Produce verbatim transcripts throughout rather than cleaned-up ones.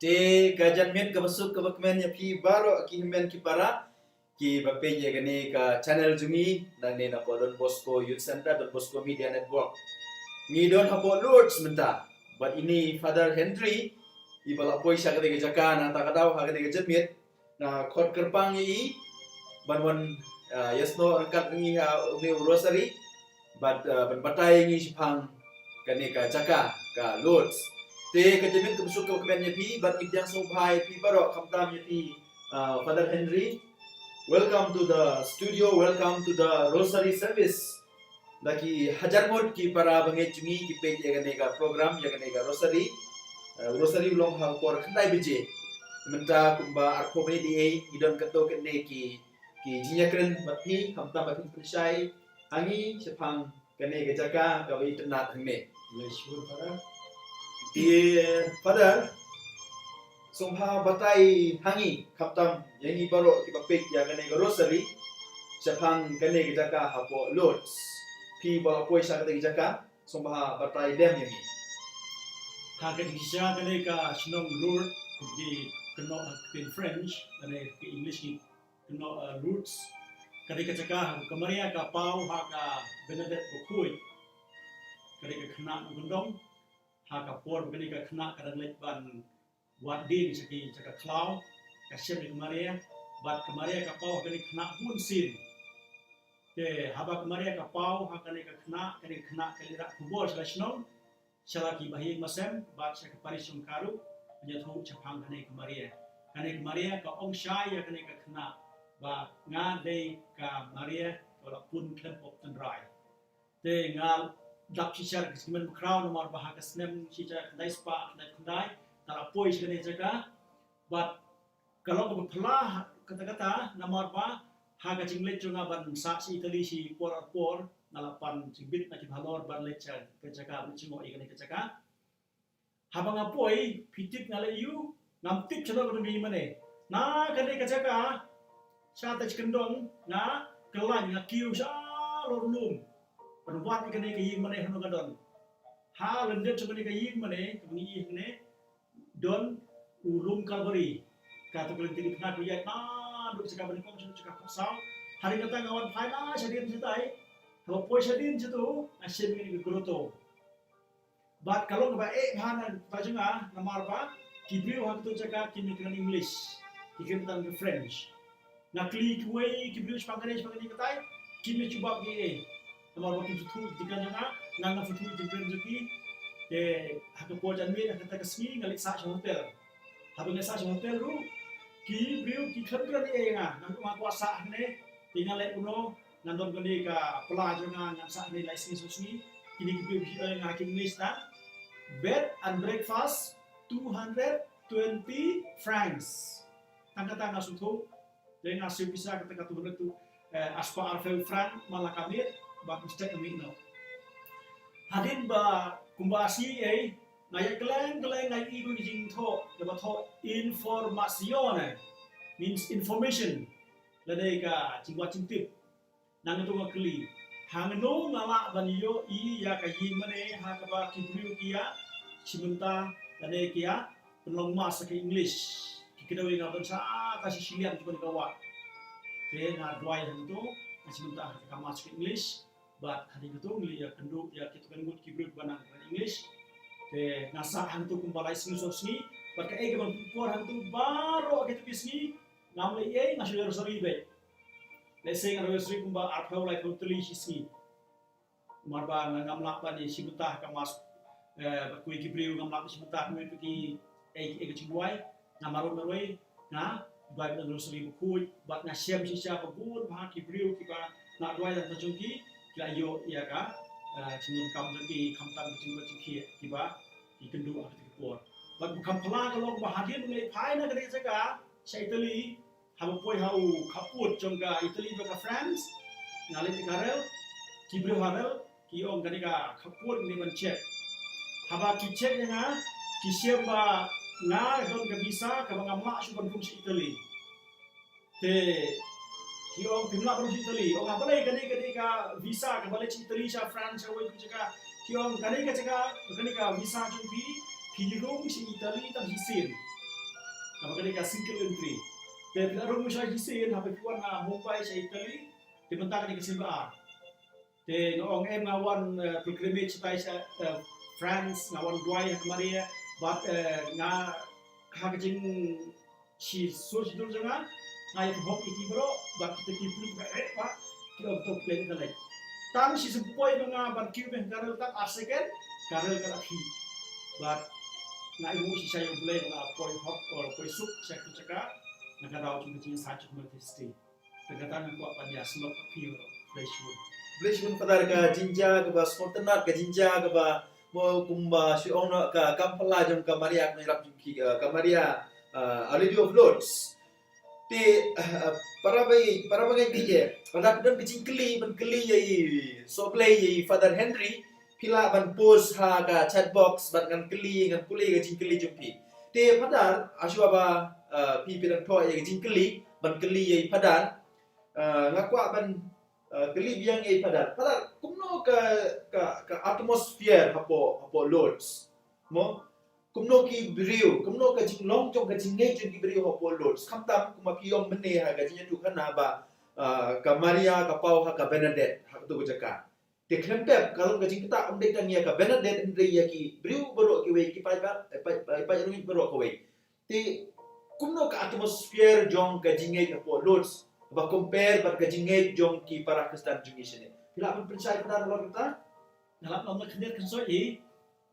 Te ka janmiet kaba suk kaba kmen ïa phi baroh ki hynmen ki para kiba peit ïa kane ka channel jong ngi nangne na ka Don Bosco Youth Center, Don Bosco Media Network. Ngi don hapoh Lourdes mynta bad ine i Father Henry iba la poi sha kane ka jaka, nangta ka daw ha kane ka janmiet nga khot kyrpang ïa i ban wan, ah, ïasnoh ryngkat ngi ha une u rosary bad, ah, ban batai ngi shaphang kane ka jaka ka Lourdes. Te ka janmiet kaba suk kaba kmen ïa phi bad ngi pdiang sngewbha ïa phi baroh, khamtam ïa phi, ah, Father Henry. Welcome to the studio, welcome to the rosary service. Da ki hajar ngut ki para bangeit jong ngi ki peit ïa kane ka program, ïa kane ka rosary. Eh, rosary u long ha ka por khyndai baje. Mynta kumba arphew minit ïa ngi don katto katne ki, ki jingïakren bad phi, khamtam ba phin pynshai ha ngi shaphang kane ka jaka kaba itynnad hangne. Ïa shuh, Father. Te Father, sngewbha batai ha ngi, khamtam ïa ngi baroh kiba peit ïa kane ka rosary shaphang kane ka jaka hapoh Lourdes. Phi ba la poi sha kane ka jaka, sngewbha batai lem ïa ngi. Ha ka jingshisha kane ka shnong Lourdes, ki kynnoh ha ka ktien French, kane ka English ki kynnoh, eh, Lourdes. Kane ka jaka ha ka Maria ka paw ha ka Bernadette bakhuid. Kane ka khynnah nongkyndong, ha ka por kane ka khynnah ka dang leit ban wad dieng sha ki jaka khlaw, ka shem ïa ka Maria, bad ka Maria ka paw ha kane ka khynnah bun sien. Te haba ka Maria ka paw ha kane ka khynnah, kane ka khynnah ka leit rah khubor sha la shnong, sha la ki bahaïing bahasem bad sha ka parish jong ka ruh, ban ïathuh shaphang kane ka Maria. Kane ka Maria ka ong shai ïa kane ka khynnah ba nga dei ka Maria kaba la pun khlem pop tynrai. Te nga dap shisha ka jingkmen bakhraw namar ba ha ka snem shisha khyndai spah khyndai khyndai nga la poi sha kane ka jaka. Bad ka long kaba phylla kata kata namar ba ha ka jingleit jong nga ban sah sha Italy shi por ar por, nga la pan jingbit na ki bahalor ban leit sha ka jaka, ban jngoh ïa kane ka jaka. Haba nga poi, phi tip nga leh aiu? Ngam tip shalor ka dei ïing mane. Na kane ka jaka, sha ta jingkyndong, nga kyllain, nga kiew shalor lum. Ban wad ïa kane ka ïing mane hano ka don. Ha lyndet jong kane ka ïing mane, kaba ngi ïohi hangne, don u lum Calvary. Kato ka lynti ki pynat ruh ïaid naduh jaka ba nyngkong sha jaka khatsaw. Hadien kata nga wan phai na shadien shatai. Haba poi shadien shato, nga shem ïa kane ka grotto. Bad ka long kaba eh bha na ba jong nga namar ba ki briew ha kato jaka kim ïa kren English, ki kren tang ka French. Nga kylli kiwei ki briew shaphang kane shaphang kane katai, kim ïa jubab kiei. Namar ba kim sngewthuh jingkren jong nga, nga ngam sngewthuh jingkren jong ki. Te ha ka por janmiet ha kata ka sngi nga leit sah sha hotel. Haba nga sah sha hotel ruh, ki briew ki khlem kren ei ei ïa nga, nga ruh nga kwah sah hangne. Te nga leh kumno, nga don kane ka pla jong nga, nga sah hangne lai sngi saw sngi. Kine ki briew ki ong ïa nga ha ka English tang, bed and breakfast two hundred twenty francs. Tang kata nga sngewthuh. Te nga siew pisa kata ka two hundred tu, eh, ar spah arphew franc man la ka miet, bad mistake nga mih noh. Hadien ba kumba sngi ei, nga ïaid kylleng kylleng nga ïohi ïa ka jingthoh kaba thoh informazione, means information, lane ka jingwad jingtip. Nangta nga kylli, hangno nga lah ban ïohi ïa ka ïing mane ha kaba ki briew ki ïa shim bynta lane ki ïa pynlong mass ha ka English. Ki kdew ïa nga ban sah ta shi shiliang jong kane ka wah. Te nga duwai hangto, nga shim bynta ha ka mass ka English. Bad hadien kata ngi ïa kynduh ïa kito ki ngut ki briew kiba nang ka English. Te nga sah hangto kumba lai sngi saw sngi. Bad kaei kaban pynpor hangto baroh kito ki sngi, ngam leh ei, nga shu leh rosary beit. Lehse nga rosary kumba arphew laiphew tylli shi sngi. Namar ba nga ngam lah ban ïa shim bynta ha ka mass, eh, bad kiwei ki briew, ngam lah ban shim bynta ha kiwei kiei kiei ki jingduwai. Nga marwei marwei nga duwai bad rosary bakhuid, bad nga shem shisha ba bun bah ki briew kiba nga duwai lem bad jong ki, ki la ïoh ïa ka, eh, jingdonkam jong ki, khamtam ki jingkoit jingkhiah kiba ki kynduh ha kata ka por. Bad ba kham phylla ka long ba hadien ba nga phai na kane ka jaka sha Italy, haba poi ha u khappud jong ka Italy bad ka France, nga leit ha ka rel, ki briew ha rel ki ong kane ka khappud ne ban check. Haba ki check ïa nga, ki shem ba nga don ka visa kaba ngam lah shuh ban rung sha Italy. Te ki ong phim lah ban rung sha Italy. Ong nga balei kane, kane ka visa kaba leit sha Italy, sha France, sha kawei ka jaka. Ki ong kane ka jaka, kane ka visa jong phi, phi rung sha Italy tang shisien. Kaba kane ka single entry. Te phi la rung sha shisien haba phi wan na Mumbai sha Italy. Te mynta kane ka sien ba ar. Te nga ong em nga wan, eh, pilgrimage shatai sha, eh, France, nga wan duwai ha ka Maria, bad, eh, nga ha ka jing shi sur shi dur jong nga, nga ïa hok ïa ki bro, bad kita ki pynlong ba eh ba ki ong to play ka lei. Tang shi shu poi ba nga ban kiew bad ka rel tang ar second, ka rel ka la phi. Bad nga ïa shisha ïa U Blei ba nga poi hok, eh, poi suk sha ka jaka, na ka daw jong ka jingïasaid jong ka Mother City. Te kata nga kwah ban ïa sngewbha phi, Blei shibun. Blei shibun Father, ka jingjia kaba sngewtynnat, ka jingjia kaba mo kumba shu ong noh ka kam pala jong ka Maria, ka Nongrap jong ki, eh, ka Maria, eh, Our Lady of Lourdes. Te, eh, para ba, para ba ngi ke, Father, don ka jingkylli, ban kylli ïa i sohblei, ïa i Father Henry, phi lah ban post ha ka chat box, bad ngan kylli, ngan pule ka jingkylli jong phi. Te Father, hashwa ba, eh, phi phi dang thoh ïa ka jingkylli, ban kylli ïa i Father, eh, nga kwah ban, eh, kylli biang ïa i Father. Father, kumno ka, ka, ka atmosphere hapoh, hapoh Lourdes? Mo, kumno ki briew, kumno ka jinglong jong, ka jingngeit jong ki briew hapoh Lourdes? Khamtam kumba phi ong mynne ha ka jingïathuhkhana ba, eh, ka Maria ka paw ha ka Bernadette, ha kato ka jaka. Te khlem pep, ka long ka jingktah ym dei tang ïa ka Bernadette hynrei ïa ki briew baroh kiwei, ki paidbah, eh, paid, paid, paid rngit baroh kawei. Te kumno ka atmosphere jong ka jingngeit hapoh Lourdes ba compare bad ka jingngeit jong ki para Khristan jong ngi shane? Phi lah ban pynshai Father halor kata? Nga lah ban ong khyndiat khynsoit hi.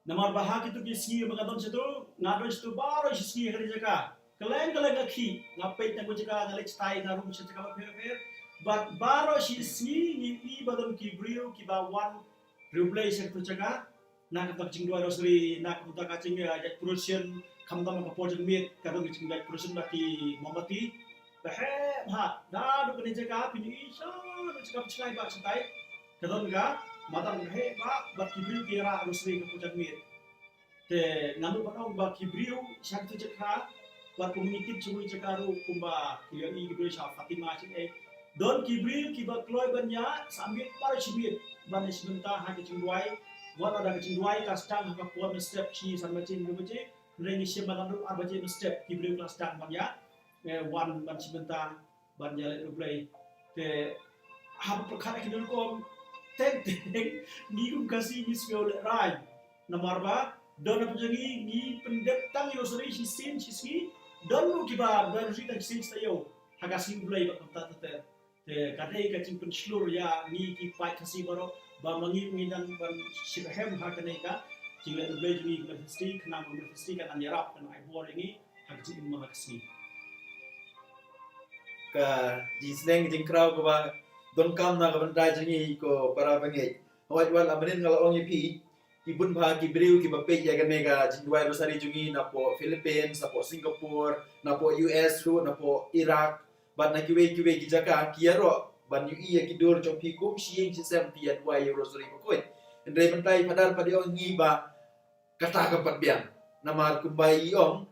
Namar ba ha kito ki sngi ba nga don shato, nga don shato baroh shi sngi ha kane ka jaka. Kylleng kylleng ka khih, nga peit na ka jaka, nga leit shatai, nga rung sha jaka bapher bapher. Bad baroh shi sngi ngi ïohi ba don ki briew kiba wan riewblei sha kato ka jaka. Na ka bynta ka jingduwai rosary, na ka bynta ka jing, eh, ïaid procession, khamtam ha ka por jingmiet, ka don ka jingïaid procession bad ki mombati. Ba heh bha, naduh kane ka jaka phin ïohi sha kane ka jaka ba jngai ba shatai. Ka don ka madan ba heh bha, bad ki briew ki ïarap rosary ka por jingmiet. Te ngan ong ba ki briew sha kito ki jaka, bad kumba ngi tip sha kito ki jaka ruh kumba ki la ïohi ki briew sha Fatima sha eh. Don ki briew kiba kloi ban ïa sa miet baroh shi miet ban ïa shim bynta ha ka jingduwai. Wat la da ka jingduwai ka sdang ha ka por mynstep shi san baje, hynriew baje, hynrei ngi shem ba naduh ar baje mynstep ki briew ki la sdang ban ïa, eh, wan ban shim bynta ban ïaleit riewblei. Te haba pyrkhat ïa kine rukom, teng teng ngi kum Khasi ngi sngewlehrain. Rai namar ba don hapoh jong ngi, ngi pyndep tang ïa u rosary shisien shisngi. Don ruh kiba don rosary tang shisien shi taïew ha ka sngi U Blei bad kumta ter ter. Te ka dei ka jingpynshlur ïa ngi ki paid Khasi baroh ba ma ngi ngi nang ban shim bynta ha kane ka jingleit riewblei jong ngi, ka Mother City, khnang ba ka Mother City kan nang ïarap, kan nang ai bor ïa ngi ha ka jingim ha ka sngi. Ka jingsneng jingkraw kaba donkam na ka bynta jong ngi ko para bangeit. Hooid, wat la mynnin nga la ong ïa phi, ki bun bha ki briew kiba peit ïa kane ka jingduwai rosary jong ngi napoh Philippines, napoh Singapore, napoh U S ruh, napoh Iraq, bad na kiwei kiwei ki jaka ki ïaroh ban ïohi ïa ki dur jong phi kum shi ïing shi sem phi ïa duwai ïa u rosary bakhuid. Hynrei mynta i Father pat i ong ngi ba kata kam pat biang. Namar kumba i ong,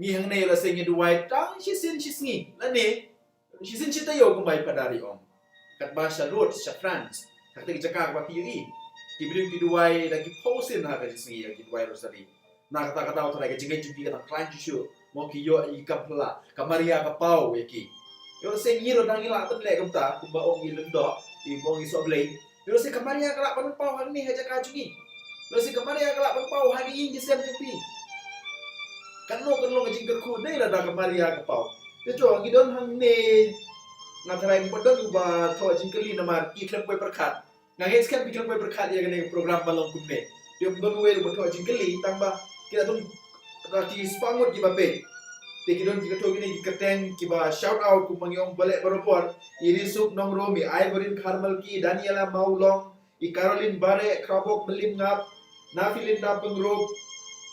ngi hangne lehse ngi duwai tang shisien shisngi, lane shisien shi taïew kumba i Father i ong. Katba sha Lourdes, sha France, ha kata ki jaka kaba phi ïohi, ki briew ki duwai da ki phew sien ha ka jingsngi ïa ki duwai rosary. Na kata ka daw tharai ka jingngeit jong ki ka dang khlaiñ shuh shuh. Mo, ki ïoh ïa ki kam phylla, ka Maria ka paw ïa ki. Ïoh lehse ngi ruh tang ngi lah ban leh kumta, kumba ong i Lyngdoh, i, kumba ong i Sohblei. Ïoh lehse ka Maria ka lah ban paw hangne ha jaka jong ngi. Ïoh lehse ka Maria ka lah ban paw ha ki ïing ki sem jong phi. Katno kan long ka jingkyrkhu, dei lada ka Maria ka paw. Te to, ngi don hangne, nga tharai ngim pat don uba thoh jingkylli namar ki khlem poi pyrkhat. Nga ngeit skhem phi khlem poi pyrkhat ïa kane ka program ba long kumne. Te ym don uwei ruh ba thoh jingkylli, tang ba ki la don, ki spah ngut kiba peit. Te ki don ki, ka thoh kine ki kyrteng kiba shout out kumba ngi ong ba leh barabor. I Risuk Nongrum, i Ivorin Kharmalki, Daniela Mawlong, i Caroline Bareh, Khrabok Mylliemngap, Nafilinda Pyngrope,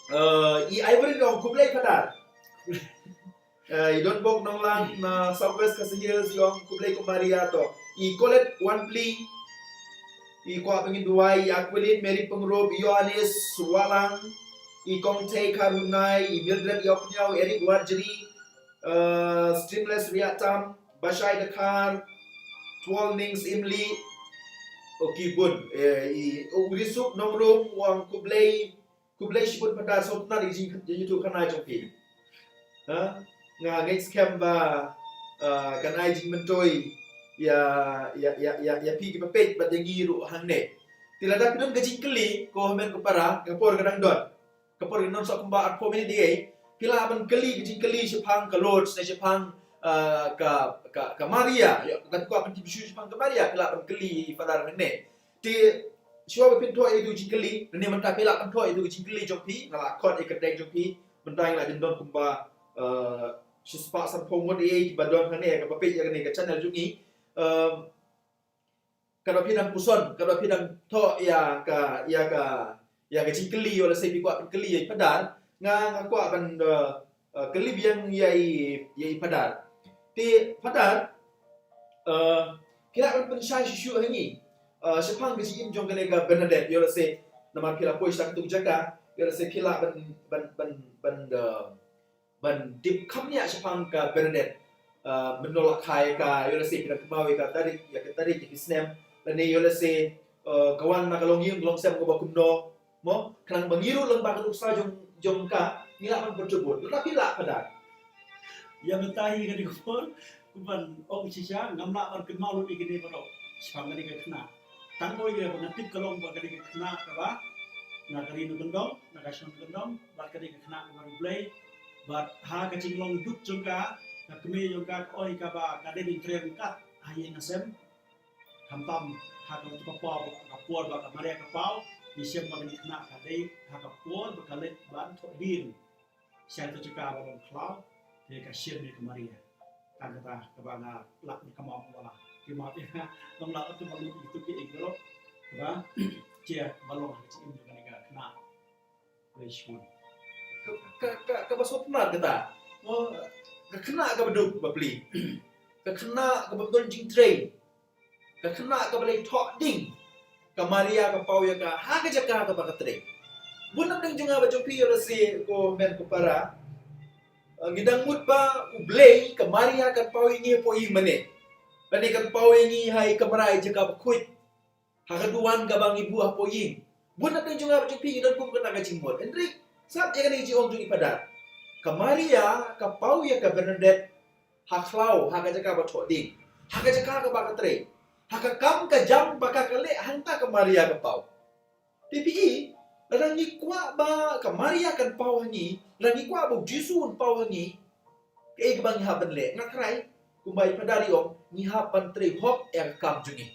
eh, i Ivorin Long, khublei Father. Eh, i Donbok Nonglang na South West Khasi Hills, i ong khublei ko Maria to. I Colette Wanpli, i kwah ba ngin duwai, i Aquilin Mary Pyngrope, i Ïoannis Wahlang, i Kongthei Kharhunai, i Mildred Ïawkñiaw, Eric Warjri, eh, Streamless Riahtam, Bashai Dkhar, Twalnings Imli, o ki bun, eh, i, u Risuk Nongrum, u ong khublei, khublei shibun Father, sngewtynnat ïa ka jing, jingïathuhkhana jong phi. Ha? nga ngeit skhem ba, ah, kan ai jingmyntoi ïa, ïa, ïa, ïa, ïa phi kiba peit bad ïa ngi ruh hangne. Te lada phi don ka jingkylli, ko hynmen ko para, ka por ka dang don. Ka por ka dang don sa kumba arphew minit ïa. Phi lah ban kylli ka jingkylli shaphang ka Lourdes ne shaphang, ah, ka, ka, ka Maria. Ïa, lada phi kwah ban tip shuh shaphang ka Maria, phi lah ban kylli i Father hangne. Te shuwa ba phin thoh ïa itu jingkylli, ne mynta phi lah ban thoh ïa itu jingkylli jong phi, nga la khot ïa ka dei jong phi, mynta ngi la jin don kumba, eh, shispah sanphew ngut ïa kiba don hangne, kaba peit ïa kane ka channel jong ngi. Em, katba phi dang puson, katba phi dang thoh ïa ka, ïa ka, ïa ka jingkylli, ïoh lehse phi kwah phin kylli ïa i Phadar, nga, nga kwah ban, eh, eh, kylli biang ïa i, ïa i Phadar. Te Phadar, eh, phi lah ban pynshai shuh shuh ha ngi, eh, shaphang ka jingim jong kane ka Bernadette, ïoh lehse namar phi la poi sha katu ka jaka, ïoh lehse phi lah ban, ban, ban, ban, eh, ban tip kham ïa shaphang ka Bernadette. Eh, mynno la kha ïa ka, ïoh lehse phi dang kynmaw ïa ka tarik, ïa ka tarik, ïa ki snem, lane ïoh lehse, eh, ka wan na ka longïing longsem kaba kumno, mo, khnang ba ngi ruh lyngba ka nuksa jong, jong ka, ngi lah ban pynjubor. Lada phi lah Phadar. Ïa mynta hi kane ka por, kumban ong shisha, ngam lah ban kynmaw lut ïa kine baroh shaphang kane ka khynnah. Tang kawei kaba nga tip ka long ba kane ka khynnah kaba na ka ri Nongkyndong, na ka shnong Nongkyndong, bad kane ka khynnah kaba riewblei, bad ha ka jinglong duk jong ka, ka kmie jong ka ka ong ïa ka ba ka dei ban trei ryngkat ha ïing ha sem. Khamtam ha katu ka por, ka por ba ka Maria ka paw, ngi shem ba kane ka khynnah ka dei ha ka por ba ka leit ban thoh dieng sha katu ka jaka ba long khlaw, te ka shem ïa ka Maria. Tang kata kaba nga lah ban kynmaw, wala ki map ïa nga, ngam lah ban kynmaw lut ïa kitu ki ïing baroh, kaba jia ba long ha ka jingim jong kane ka khynnah. Ka, ka, ka, kaba sngewtynnat kata. Mo, ka khynnah kaba duk bapli. Ka khynnah kaba don jingtrei. Ka khynnah kaba leit thoh dieng. Ka Maria ka paw ïa ka ha ka jaka kaba ka trei. Bun na pdeng jong nga bad jong phi, ïoh lehse ko hynmen ko para, eh, ngi dang mut ba U Blei, ka Maria kan paw ïa ngi hapoh ïing mane. Lane kan paw ïa ngi ha i kamra, i jaka bakhuid. Ha ka duwan kaba ngi buh hapoh ïing. Bun na pdeng jong nga bad jong phi ngi don kum kata ka jingmut. Hynrei sngap ïa kane ka jingong jong i Phadar. Ka Maria ka paw ïa ka Bernadette ha khlaw, ha ka jaka ba thoh dieng, ha ka jaka kaba ka trei, ha ka kam ka jam ba ka ka leh, hangta ka Maria ka paw. Te phi i, lada ngi kwah ba ka Maria kan paw ha ngi, lada ngi kwah ba U Jisu un paw ha ngi, kaei kaba ngi hap ban leh? Nga tharai kumba i Phadar i ong, ngi hap ban trei hok ïa ka kam jong ngi.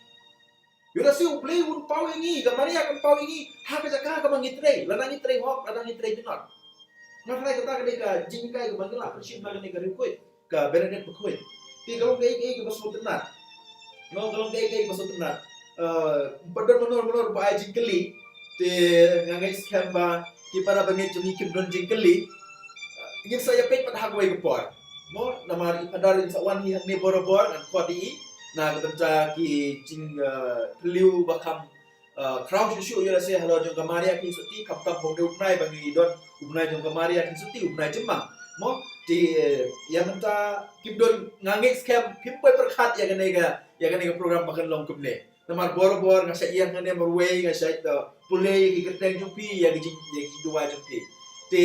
Ïoh lehse U Blei un paw ïa ngi, ka Maria kan paw ïa ngi ha ka jaka kaba ngi trei, lada ngi trei hok, lada ngi trei minot. Nga tharai kata ka dei ka jinghikai kaba ngi lah pynshim na kane ka riewkhuid, ka Bernadette bakhuid. Te ka long kaei kaei kaba sngewtynnat. No, ka long kaei kaei kaba sngewtynnat. Eh, ym pat don manor manor ba ai jingkylli. Te nga ngeit skhem ba ki para bangeit jong ngi kim don jingkylli. Eh, ngin sa ïa peit pat ha kawei ka por. Mo, namar i Phadar in sa wan hi hangne borabor, ngan khot ïa i na ka bynta ki jing, eh, phylliew ba kham, eh, khraw shuh shuh, ïoh lehse halor jong ka Maria Kynsotti, khamtam ba u dei u bnai ba ngi don, u bnai jong ka Maria Kynsotti, u bnai Jymmang. Mo, te, eh, ïa mynta kim don, nga ngeit skhem phim poi pyrkhat ïa kane ka, ïa kane ka program ba kan long kumne. Namar borabor nga shait ïeng hangne marwei, nga shait, eh, pule ïa ki kyrteng jong phi ïa ki jing, ïa ki jingduwai jong phi. Te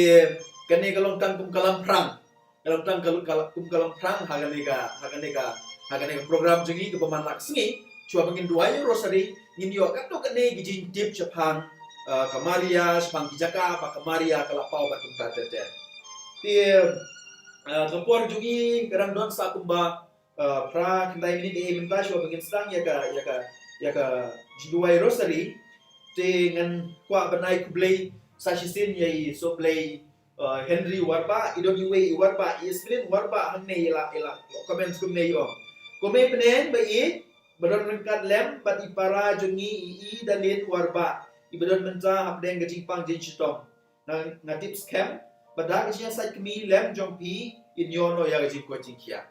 kane ka long tang kum ka lamphrang. Ka long tang ka, ka, kum ka lamphrang ha kane ka, ha kane ka, ha kane ka program jong ngi kaba man la ka sngi. Shuwa ba ngin duwai ïa u Rosary, ngin ïoh katto katne ki jingtip shaphang, eh, ka Maria, shaphang ki jaka ba ka Maria ka la paw bad kumta ter ter. Te, eh, ka por jong ngi ka dang don sa kumba, eh, phra khyndai minit, eh, mynta shuwa ba ngin sdang ïa ka, ïa ka, ïa ka jingduwai Rosary. Te ngan kwah ban ai khublei sa shisien ïa i Sohblei, eh, Henry Warbah, i don iwei i Warbah, i Evelyn Warbah hangne, i la, i la comment kumne, i ong: Khublei pyneng ba i, ba don ryngkat lem bad i para jong ngi, i, i Dalin Warbah, i ba don mynta hapdeng ka jingpang jingshitom. Nga, nga tip skhem ba da ka jingïasaid kmie lem jong phi, in ïoh noh ïa ka jingkoit jingkhiah.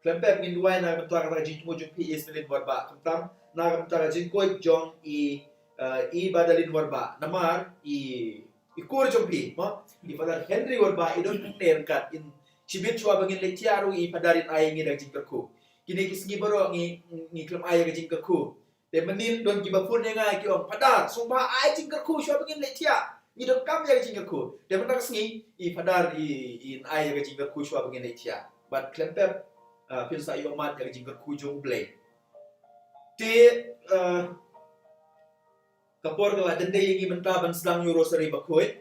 Khlem pep ngin duwai na ka bynta kata ka jingthmu jong phi, i Evelyn Warbah, khamtam na ka bynta ka jingkoit jong i, eh, i Badalin Warbah, namar i, i kur jong phi, mo, i Father Henry Warbah, i don hangne ryngkat. In shibit shuwa ba ngin leit thiah ruh, i Father in ai ngi da ka jingkyrkhu. Kine ki sngi baroh ngi, ngi khlem ai ka jingkyrkhu. Te mynnin don kiba phone ïa nga ki ong, Father, sngewbha ai jingkyrkhu shuwa ba ngin leit thiah. Ngi donkam ïa ka jingkyrkhu. Te mynta ka sngi i Phadar i, i ai ïa ka jingkyrkhu shuwa ba ngin ïa thiah. Bad khlem pep, ah, phin sa ïoh mad ïa ka jingkyrkhu jong U Blei. Te, ah, ka por kaba dang dei ïa ngi mynta ban sdang ïa u Rosary Bakhuid.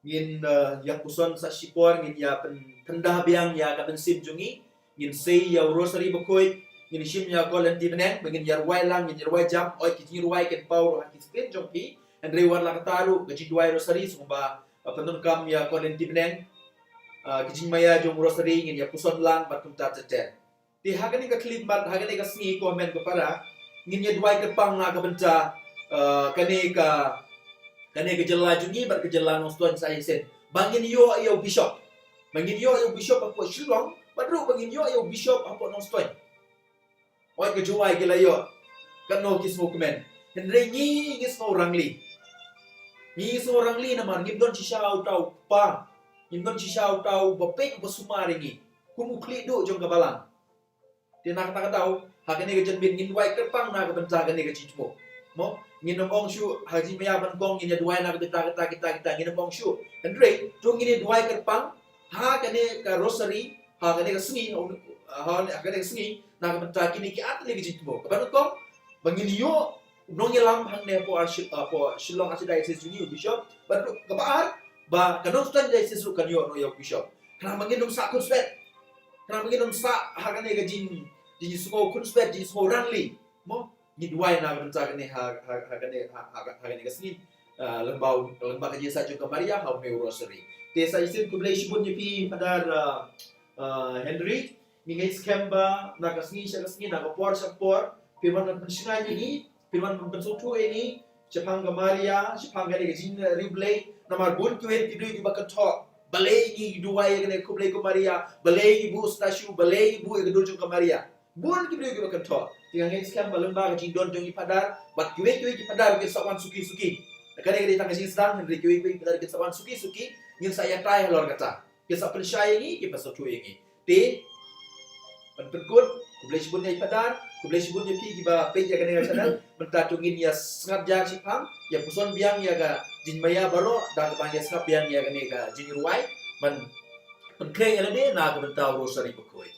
Ngin, eh, ïa puson sa shipor, ngin ïa pyn-, pyndah biang ïa ka mynsiem jong ngi. Ngin sei ïa u Rosary Bakhuid, ngin shim ïa ka lynti bneng, ba ngin ïa rwai lang, ngin ïa rwai jam, oi ki jingrwai kin paw ruh ha ki screen jong phi. Hynrei wat la katta ruh ka jingduwai Rosary, sngewbha, eh, pyndonkam ïa ka lynti bneng. Eh, ki jingmaïa jong u Rosary ngin ïa puson lang bad kumta ter ter. Te ha kane ka khyllipmat, ha kane ka sngi ko hynmen ko para, ngin ïa duwai kyrpang na ka bynta, eh, kane ka, kane ka jylla jong ngi bad ka jylla Nongstoiñ sa shisien. Ba ngin ïoh ïa u bishop. Ba ngin ïoh ïa u bishop hapoh Shillong, bad ruh ba ngin ïoh ïa u bishop hapoh Nongstoiñ. Oi ka Jowai ki la ïoh. Katno ki sngewkmen. Hynrei ngi ngi sngew rangli. Ngi ngi sngew rangli namar ngim don shisha uta u kpa. Ngim don shisha uta uba peit uba sumar ïa ngi. Kum u khlieh duh jong ka balang. Te na kata ka daw, ha kane ka janmiet ngin duwai kyrpang na ka bynta kane ka jingthmu. Mo, ngin ym ong shuh, ha ka jingmaïa ba nyngkong ngin ïa duwai na ka bynta kita, kita, kita, ngin ym ong shuh. Hynrei, to ngin ïa duwai kyrpang, ha kane ka rosary, ha kane ka sngi, ha, ha kane ka sngi, na ka bynta kine ki artylli ki jingthmu. Kaba nyngkong, ba ngin ïoh, u nongïalam hangne hapoh Arch-, hapoh Shillong Archdiocese jong ngi u Bishop, bad ruh kaba ar, ba ka Nongstoiñ Diocese ruh kan ïoh, u nongïalam u Bishop. Khnang ba ngin ym sah khunswet. Khnang ba ngin ym sah ha kane ka jing, jingsngew khunswet, jingsngew rangli. Mo, ngi duwai na ka bynta kane ha, ha, ha kane, ha, ha, ha kane ka sngi. Ah, lyngba, lyngba ka jingïasaid jong ka Maria, ha une u rosary. Te sa shisien khublei shibun ïa phi Phadar, ah, ah, Henry. Ngi ngeit skhem ba na ka sngi sha ka sngi, na ka por sha ka por, phi wan ban pynshngaiñ ïa ngi, phi wan ban pynsngewthuh ïa ngi shaphang ka Maria, shaphang kane ka jingriewblei. Namar bun kiwei ki briew kiba kynthoh, balei ngi duwai ïa kane, khublei ko Maria, balei ngi buh statue, balei ngi buh ïa ka dur jong ka Maria. Bun ki briew kiba kynthoh. Te nga ngeit skhem ba lyngba ka jingdon jong i Phadar bad kiwei kiwei ki Phadar kin sa wan suki suki. Kane ka dei tang ka jingsdang, hynrei kiwei kiwei ki Phadar kin sa wan suki suki, ngin sa ïatai halor kata. Kin sa pynshai ïa ngi, kin pynsngewthuh ïa ngi. Te, ban pynkut, khublei shibun ïa i Phadar, khublei shibun ïa phi kiba peit ïa kane ka channel. Mynta to ngin ïa sngap jar shiphang, ïa puson biang ïa ka jingmaïa baroh, da kaba ïa sngap biang ïa kane ka jingrwai, ban pynkhreh ïa lade na ka bynta u rosary bakhuid.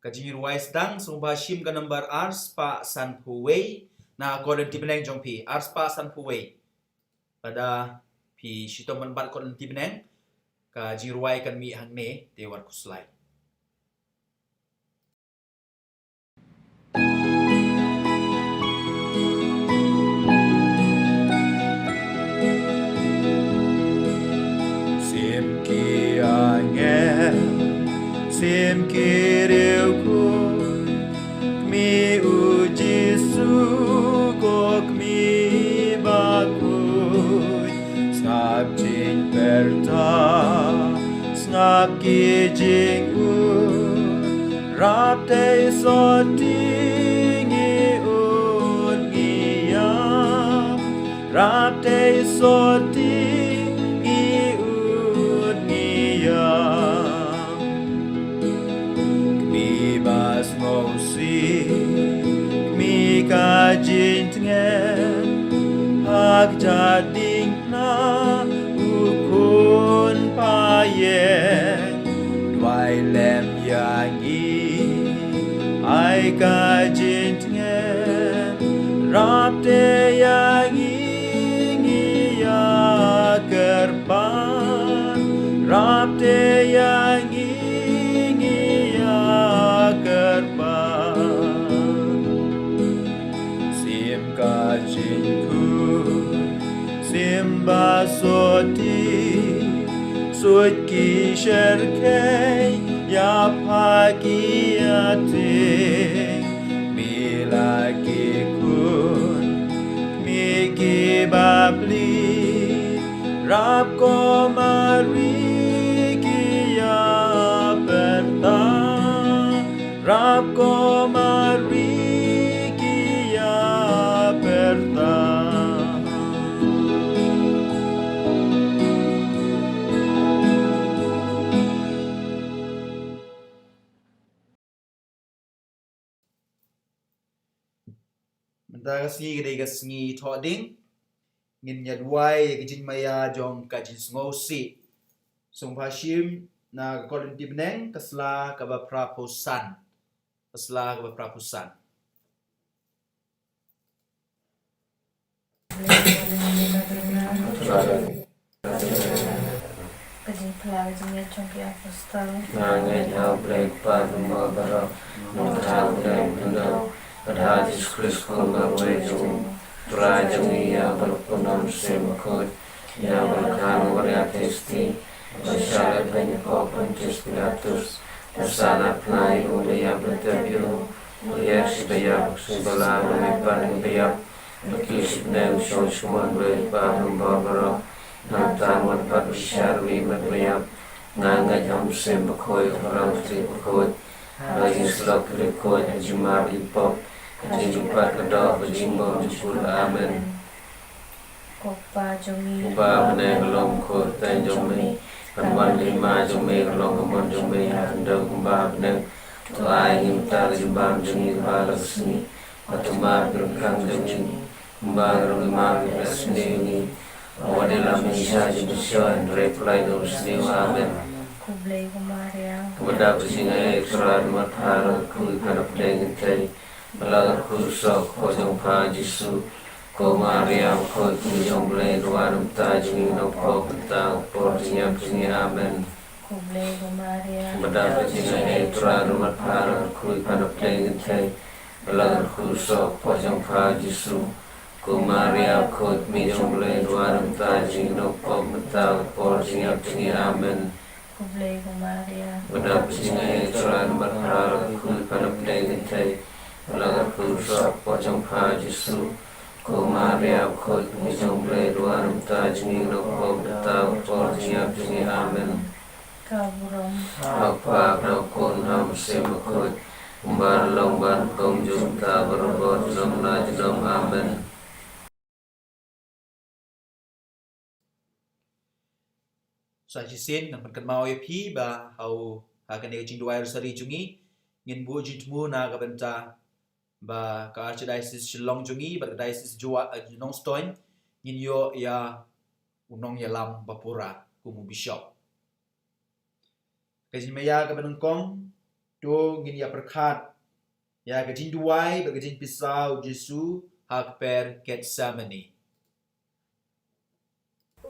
Ka jingrwai sdang sngewbha shim ka number ar spah sanphew wei na ka lynti bneng jong phi, ar spah sanphew wei. Lada phi shitom ban bat ka lynti bneng, ka jingrwai kan mih hangne, te wat khuslai. Sim ki angel, sim ki riewkhuid, kmie u Jisu ko kmie bakhuid, sngap jingpyrta, sngap ki jingud, rap tei soti ngi ud ngi ïam, rap tei soti ngi ud ngi ïam. Kmie ba sngewsih, kmie ka jingtngen, ha ka jading na u khun païen, duwai lem ïa ngi, ai ka jingtngen, rap tei ïa ngi ngi ïa kyrpad, rap tei ïa ngi ngi ïa kyrpad. Sim ka jingkhuid, sim ba soti, suit ki syrkhei, ïa pha ki ïating, mih la ki khun, kmie ki bapli, rap ko Mari ki ïa pyrta, rap ko Mari ki ïa pyrta. Mynta ka sngi ka dei ka sngi Thohdieng. Ngin ïa duwai ïa ka jingmaïa jong ka jingsngewsih. Sngewbha shim na ka kot lynti bneng ka sla kaba phra phew san. Ka sla kaba phra phew san. Ka jingphla ka jingngeit jong ki apostol. Nga ngeit ha U Blei Kpa Baroh, Nongthaw Blei Mynder, bad ha Jisu Khrist Khun Kynrad jong U, Trai jong ngi, ïa uba la pun ha u Mynsiem Bakhuid, ïa uba la kha na u Maria Theisotti, bad shah leit beiñ ha u Pontius Pilatus, bad sah na tnga ïa u, la ïap la tep ïa u, la ïaid sha baïap, sha balang, la mihpat na ka baïap, bad kiew shipneng, shong sha ka mon U Blei Kpa Baroh. Nangta wat pat bishar ïa u mei baïap. Nga ngeit ha u Mynsiem Bakhuid, ha u Nongpynim Bakhuid, ha ka jingsyllok ki riewkhuid, ha ka jingmap ïa ki pop, ha ka jingpynpat ka doh, ha ka jingbym jukut. Amen. Ko Kpa jong ngi, uba ha bneng, ka long kyrteng jong me, kan wan ka hima jong me, kan long ka mon jong me ha ka khyndew kumba ha bneng. To ai ngi mynta ka jingbam jong ngi kaba la ka sngi, bad to map ki ryngkang jong ngi kumba ngi ruh ngi map ïa kiba la sniew ïa ngi. Wat ïalam ngi sha jingpynshoi, hynrei pynlait na u basniew. Amen. Khublei ko Maria, kaba dap ka jingaiei, U Trai u don bad pha, la kyrkhu ïa pha na pdeng ki kynthei, bad la kyrkhu u soh ka kpoh jong pha Jisu. Ko Maria bakhuid, kmie jong U Blei, to wan na ka bynta jong ngi ki nongpop, mynta bad ha ka por jingïap jong ngi. Amen. Khublei ko Maria, kaba dap ka jingaiei, U Trai u don bad pha, la kyrkhu ïa pha na pdeng ki kynthei, bad la kyrkhu u soh ka kpoh jong pha Jisu. Ko Maria bakhuid, kmie jong U Blei, to wan na ka bynta jong ngi ki nongpop, mynta bad ha ka por jingïap jong ngi. Amen. Khublei ko Maria, kaba dap ka jingaiei, U Trai u don bad pha, la kyrkhu ïa pha na pdeng ki kynthei, bad la kyrkhu u soh ka kpoh jong pha Jisu. Ko Maria bakhuid, kmie jong U Blei, to wan na ka bynta jong ngi ki nongpop, mynta bad ha ka por jingïap jong ngi. Amen. Ka burom ha u Kpa, ha u Khun, ha u Mynsiem Bakhuid, kumba la long bad kumjuh, mynta bad barabor, junom la junom. Amen. Sa shisien ngan pynkynmaw ïa phi ba ha u, ha kane ka jingduwai Rosari jong ngi, ngin buh jingthmu na ka bynta ba ka Archdiocese Shillong jong ngi bad ka Diocese jong, eh, Nongstoiñ, ngin ïoh ïa u nongïalam ba pura kum u Bishop. Ka jingmaïa kaba nyngkong, To ngin ïa pyrkhat ïa ka jingduwai bad ka jingpisa u Jisu ha kper Gethsemane.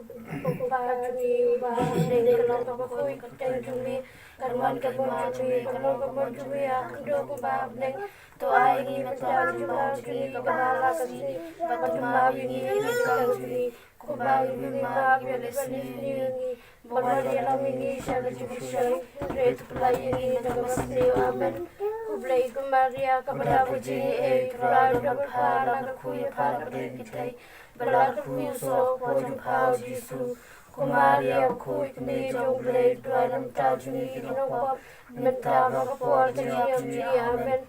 Uba ha bneng, uba ha bneng, ka long kaba khuid ka kyrteng jong me, kan wan ka mon jong me, kan long ka mon jong me ha khyndew kumba ha bneng. To ai ngi mynta u jingbam jong ngi kaba ha la ka sngi, bad to map ïa ngi ki ryngkang jong ngi, kumba ngi map ïa kiba leh sniew ïa ngi, bad wat ïalam ïa ngi sha ka jingpynshoi, hynrei to pyllait ïa ngi na kaba sniew. Amen. Khublei ko Maria, kaba dap ka jingaiei, U Trai u don bad pha, la kyrkhu ïa pha na pdeng ki kynthei, bad la kyrkhu ïa u soh u kpoh jong pha u Jisu. Ko Maria bakhuid, ka Kmie jong U Blei, to duwai na ka bynta jong ngi ki nongpop, mynta bad ha ka por jong ka ïap jong ngi. Amen.